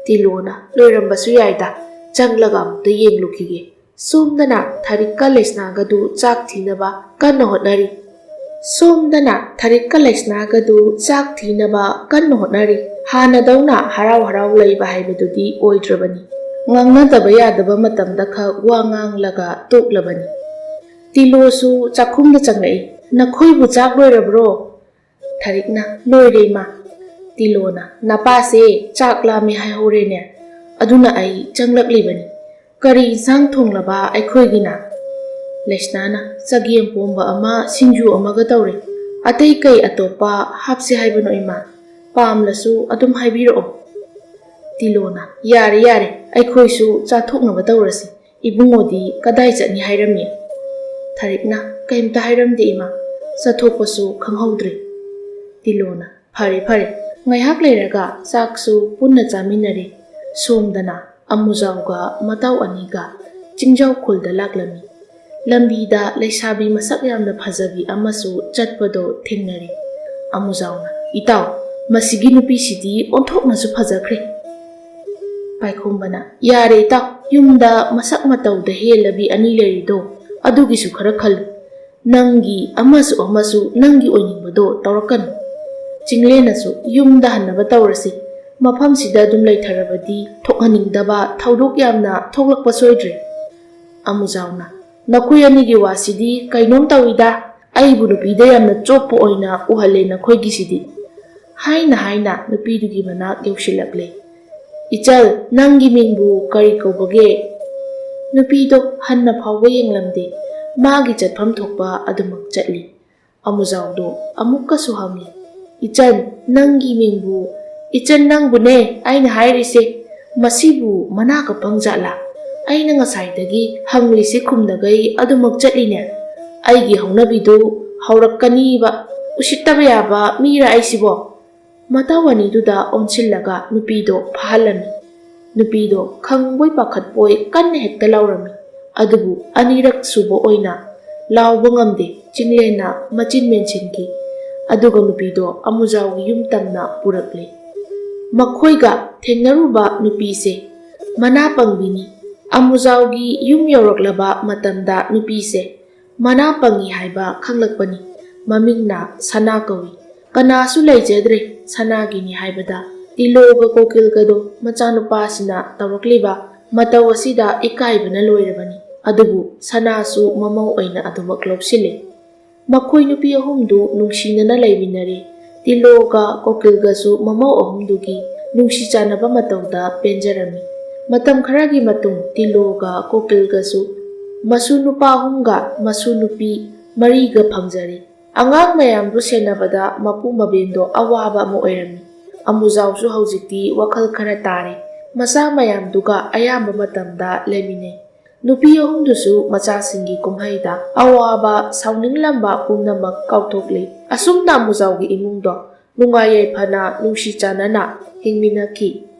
ꯇꯤꯂꯣꯅ, "ꯂꯣꯏꯔꯝꯕꯁꯨ ꯌꯥꯏꯗ, ꯆꯪꯂꯒ ꯑꯃꯨꯛꯇ ꯌꯦꯡꯂꯨꯈꯤꯒꯦ꯫" ꯁꯣꯝꯗꯅ ꯊꯔꯤꯛꯀ ꯂꯩꯁꯅꯥꯒꯗꯨ ꯆꯥꯛ ꯊꯤꯅꯕ ꯀꯟꯅ ꯍꯣꯠꯅꯔꯤ꯫ ꯁꯣꯝꯗꯅ ꯊꯔꯤꯛꯀ ꯂꯩꯁꯅꯥꯒꯗꯨ ꯆꯥꯛ ꯊꯤꯅꯕ ꯀꯟꯅ ꯍꯣꯠꯅꯔꯤ꯫ ꯍꯥꯟꯅꯗꯧꯅ ꯍꯔꯥꯎ ꯍꯔꯥꯎ ꯂꯩꯕ ꯍꯥꯏꯕꯗꯨꯗꯤ ꯑꯣꯏꯗ꯭ꯔꯕꯅꯤ꯫ ꯉꯥꯡꯅꯗꯕ ꯌꯥꯗꯕ ꯃꯇꯝꯗ ꯈꯛ ꯋꯥ ꯉꯥꯡꯂꯒ ꯇꯣꯛꯂꯕꯅꯤ꯫ ꯇꯤꯂꯣꯁꯨ ꯆꯥꯛꯈꯨꯝꯗ ꯆꯪꯂꯛꯏ꯫ "ꯅꯈꯣꯏꯕꯨ ꯆꯥꯛ ꯂꯣꯏꯔꯕ꯭ꯔꯣ?" ꯊꯔꯤꯛꯅ, "ꯂꯣꯏꯔꯦ, ꯏꯃꯥ꯫" ꯇꯤꯂꯣꯅ, "ꯅꯄꯥꯁꯦ ꯆꯥꯛ ꯂꯥꯝꯃꯦ ꯍꯥꯏꯍꯧꯔꯦꯅꯦ, ꯑꯗꯨꯅ ꯑꯩ ꯆꯪꯂꯛꯂꯤꯕꯅꯤ꯫ ꯀꯔꯤ ꯏꯟꯁꯥꯡ ꯊꯣꯡꯂꯕ ꯑꯩꯈꯣꯏꯒꯤꯅ?" ꯂꯩꯁꯅꯥꯅ, "ꯆꯒꯦꯝ ꯄꯣꯝꯕ ꯑꯃ, ꯁꯤꯡꯖꯨ ꯑꯃꯒ ꯇꯧꯔꯦ꯫ ꯑꯇꯩ ꯀꯩ ꯑꯇꯣꯞꯄ ꯍꯥꯞꯁꯦ ꯍꯥꯏꯕꯅꯣ, ꯏꯃꯥ? ꯄꯥꯝꯂꯁꯨ ꯑꯗꯨꯝ ꯍꯥꯏꯕꯤꯔꯛꯑꯣ꯫" ꯇꯤꯂꯣꯅ, "ꯌꯥꯔꯦ, ꯌꯥꯔꯦ, ꯑꯩꯈꯣꯏꯁꯨ ꯆꯥꯊꯣꯛꯅꯕ ꯇꯧꯔꯁꯤ꯫ ꯏꯕꯨꯡꯉꯣꯗꯤ ꯀꯗꯥꯏ ꯆꯠꯅꯤ ꯍꯥꯏꯔꯝꯃꯤ?" ꯊꯔꯤꯛꯅ, "ꯀꯩꯝꯇ ꯍꯥꯏꯔꯝꯗꯦ, ꯏꯃꯥ꯫ ꯆꯠꯊꯣꯛꯄꯁꯨ ꯈꯪꯍꯧꯗ꯭ꯔꯦ꯫" ꯇꯤꯂꯣꯅ, "ꯐꯔꯦ, ꯐꯔꯦ꯫" ꯉꯥꯏꯍꯥꯛ ꯂꯩꯔꯒ ꯆꯥꯛꯁꯨ ꯄꯨꯟꯅ ꯆꯥꯃꯤꯟꯅꯔꯦ꯫ ꯁꯣꯝꯗꯅ ꯑꯃꯨꯖꯥꯎꯒ ꯃꯇꯥꯎ ꯑꯅꯤꯒ ꯆꯤꯡꯖꯥꯎ ꯈꯨꯜꯗ ꯂꯥꯛꯂꯝꯃꯤ꯫ ꯂꯝꯕꯤꯗ ꯂꯩꯁꯥꯕꯤ ꯃꯁꯛ ꯌꯥꯝꯅ ꯐꯖꯕꯤ ꯑꯃꯁꯨ ꯆꯠꯄꯗꯣ ꯊꯦꯡꯅꯔꯦ꯫ ꯑꯃꯨꯖꯥꯎꯅ, "ꯏꯇꯥꯎ, ꯃꯁꯤꯒꯤ ꯅꯨꯄꯤꯁꯤꯗꯤ ꯑꯣꯟꯊꯣꯛꯅꯁꯨ ꯐꯖꯈ꯭ꯔꯦ꯫" ꯄꯥꯏꯈꯣꯝꯕꯅ, "ꯌꯥꯔꯦ ꯏꯇꯥꯎ, ꯌꯨꯝꯗ ꯃꯁꯛ ꯃꯇꯧꯗ ꯍꯦꯜꯂꯕꯤ ꯑꯅꯤ ꯂꯩꯔꯤꯗꯣ, ꯑꯗꯨꯒꯤꯁꯨ ꯈꯔ ꯈꯜꯂꯨ꯫ ꯅꯪꯒꯤ ꯑꯃꯁꯨ ꯑꯃꯁꯨ ꯅꯪꯒꯤ ꯑꯣꯏꯅꯤꯡꯕꯗꯣ ꯇꯧꯔꯛꯀꯅꯨ꯫" ꯆꯤꯡꯂꯦꯟꯅꯁꯨ, "ꯌꯨꯝꯗ ꯍꯟꯅꯕ ꯇꯧꯔꯁꯤ, ꯃꯐꯝꯁꯤꯗ ꯑꯗꯨꯝ ꯂꯩꯊꯔꯕꯗꯤ ꯊꯣꯛꯍꯟꯅꯤꯡꯗꯕ ꯊꯧꯗꯣꯛ ꯌꯥꯝꯅ ꯊꯣꯛꯂꯛꯄ ꯁꯣꯏꯗ꯭ꯔꯦ꯫ ꯑꯃꯨꯖꯥꯎꯅ, "ꯅꯈꯣꯏ ꯑꯅꯤꯒꯤ ꯋꯥꯁꯤꯗꯤ ꯀꯩꯅꯣꯝ ꯇꯧꯏꯗ, ꯑꯩꯕꯨ ꯅꯨꯄꯤꯗ ꯌꯥꯝꯅ ꯆꯣꯞꯄ ꯑꯣꯏꯅ ꯎꯍꯜꯂꯦ ꯅꯈꯣꯏꯒꯤꯁꯤꯗꯤ", ꯍꯥꯏꯅ ꯍꯥꯏꯅ ꯅꯨꯄꯤꯗꯨꯒꯤ ꯃꯅꯥꯛ ꯌꯧꯁꯤꯜꯂꯛꯂꯦ꯫ "ꯏꯆꯜ, ꯅꯪꯒꯤ ꯃꯤꯡꯕꯨ ꯀꯔꯤ ꯀꯧꯕꯒꯦ?" ꯅꯨꯄꯤꯗꯣ ꯍꯟꯅ ꯐꯥꯎꯕ ꯌꯦꯡꯂꯝꯗꯦ, ꯃꯥꯒꯤ ꯆꯠꯐꯝ ꯊꯣꯛꯄ ꯑꯗꯨꯃꯛ ꯆꯠꯂꯤ꯫ ꯑꯃꯨꯖꯥꯎꯗꯣ ꯑꯃꯨꯛꯀꯁꯨ ꯍꯪꯉꯤ, "ꯏꯆꯟ, ꯅꯪꯒꯤ ꯃꯤꯡꯕꯨ?" "ꯏꯆꯟ, ꯅꯪꯕꯨꯅꯦ ꯑꯩꯅ ꯍꯥꯏꯔꯤꯁꯦ꯫ ꯃꯁꯤꯕꯨ ꯃꯅꯥ ꯀꯄꯪ ꯖꯥꯠꯂꯥ? ꯑꯩꯅ ꯉꯁꯥꯏꯗꯒꯤ ꯍꯪꯂꯤꯁꯤ ꯈꯨꯝꯗꯒꯩ ꯑꯗꯨꯃꯛ ꯆꯠꯂꯤꯅꯦ꯫ ꯑꯩꯒꯤ ꯍꯧꯅꯕꯤꯗꯨ ꯍꯧꯔꯛꯀꯅꯤꯕ꯫ ꯎꯁꯤꯠꯇꯕ ꯌꯥꯕ ꯃꯤꯔ ꯑꯩꯁꯤꯕꯣ?" ꯃꯇꯧ ꯑꯅꯤꯗꯨꯗ ꯑꯣꯟꯁꯤꯜꯂꯒ ꯅꯨꯄꯤꯗꯣ ꯐꯥꯍꯜꯂꯝꯃꯤ꯫ ꯅꯨꯄꯤꯗꯣ ꯈꯪꯕꯣꯏ ꯄꯥꯈꯠꯄꯣꯏ ꯀꯟꯅ ꯍꯦꯛꯇ ꯂꯥꯎꯔꯝꯃꯤ꯫ ꯑꯗꯨꯕꯨ ꯑꯅꯤꯔꯛ ꯁꯨꯕ ꯑꯣꯏꯅ ꯂꯥꯎꯕ ꯉꯝꯗꯦ꯫ ꯆꯤꯡꯂꯦꯟꯅ ꯃꯆꯤꯟ ꯃꯦꯟꯁꯤꯟꯈꯤ꯫ ꯑꯗꯨꯒ ꯅꯨꯄꯤꯗꯣ ꯑꯃꯨꯖꯥꯎꯒꯤ ꯌꯨꯝ ꯇꯝꯅ ꯄꯨꯔꯛꯂꯦ꯫ ꯃꯈꯣꯏꯒ ꯊꯦꯡꯅꯔꯨꯕ ꯅꯨꯄꯤꯁꯦ ꯃꯅꯥ ꯄꯪꯕꯤꯅꯤ꯫ ꯑꯃꯨꯖꯥꯎꯒꯤ ꯌꯨꯝ ꯌꯧꯔꯛꯂꯕ ꯃꯇꯝꯗ ꯅꯨꯄꯤꯁꯦ ꯃꯅꯥ ꯄꯪꯉꯤ ꯍꯥꯏꯕ ꯈꯪꯂꯛꯄꯅꯤ꯫ ꯃꯃꯤꯡꯅ ꯁꯅꯥ ꯀꯧꯏ꯫ ꯀꯅꯥꯁꯨ ꯂꯩꯖꯗ꯭ꯔꯦ ꯁꯅꯥꯒꯤꯅꯤ ꯍꯥꯏꯕꯗ꯫ ꯇꯤꯂꯣꯒ ꯀꯣꯀꯤꯜꯒꯗꯣ ꯃꯆꯥꯅꯨꯄꯥꯁꯤꯅ ꯇꯧꯔꯛꯂꯤꯕ ꯃꯇꯧ ꯑꯁꯤꯗ ꯏꯀꯥꯏꯕꯅ ꯂꯣꯏꯔꯕꯅꯤ꯫ ꯑꯗꯨꯕꯨ ꯁꯅꯥꯁꯨ ꯃꯃꯧ ꯑꯣꯏꯅ ꯑꯗꯨꯃꯛ ꯂꯧꯁꯤꯜꯂꯦ꯫ ꯃꯈꯣꯏ ꯅꯨꯄꯤ ꯑꯍꯨꯝꯗꯨ ꯅꯨꯡꯁꯤꯅꯅ ꯂꯩꯃꯤꯟꯅꯔꯦ꯫ ꯇꯤꯂꯣꯒ ꯀꯣꯀꯤꯜꯒꯁꯨ ꯃꯃꯧ ꯑꯍꯨꯝꯗꯨꯒꯤ ꯅꯨꯡꯁꯤ ꯆꯥꯟꯅꯕ ꯃꯇꯧꯗ ꯄꯦꯟꯖꯔꯝꯃꯤ꯫ ꯃꯇꯝ ꯈꯔꯒꯤ ꯃꯇꯨꯡ ꯇꯤꯂꯣꯒ ꯀꯣꯀꯤꯜꯒꯁꯨ ꯃꯁꯨ ꯅꯨꯄꯥ ꯑꯍꯨꯝꯒ ꯃꯁꯨ ꯅꯨꯄꯤ ꯃꯔꯤꯒ ꯐꯪꯖꯔꯦ꯫ ꯑꯉꯥꯡ ꯃꯌꯥꯝꯗꯨ ꯁꯦꯟꯅꯕꯗ ꯃꯄꯨ ꯃꯕꯦꯟꯗꯣ ꯑꯋꯥꯕ ꯑꯃ ꯑꯣꯏꯔꯝꯃꯤ꯫ ꯑꯃꯨꯖꯥꯎꯁꯨ ꯍꯧꯖꯤꯛꯇꯤ ꯋꯥꯈꯜ ꯈꯔ ꯇꯥꯔꯦ꯫ ꯃꯆꯥ ꯃꯌꯥꯝꯗꯨꯒ ꯑꯌꯥꯝꯕ ꯃꯇꯝꯗ ꯂꯩꯃꯤꯟꯅꯩ꯫ ꯅꯨꯄꯤ ꯑꯍꯨꯝꯗꯨꯁꯨ ꯃꯆꯥꯁꯤꯡꯒꯤ ꯀꯨꯝꯍꯩꯗ ꯑꯋꯥꯕ, ꯁꯥꯎꯅꯤꯡꯂꯝꯕ ꯄꯨꯝꯅꯃꯛ ꯀꯥꯎꯊꯣꯛꯂꯤ꯫ ꯑꯁꯨꯝꯅ ꯑꯃꯨꯖꯥꯎꯒꯤ ꯏꯃꯨꯡꯗꯣ ꯅꯨꯡꯉꯥꯏ ꯌꯥꯏꯐꯅ, ꯅꯨꯡꯁꯤ ꯆꯥꯟꯅꯅ ꯍꯤꯡꯃꯤꯟꯅꯈꯤ꯫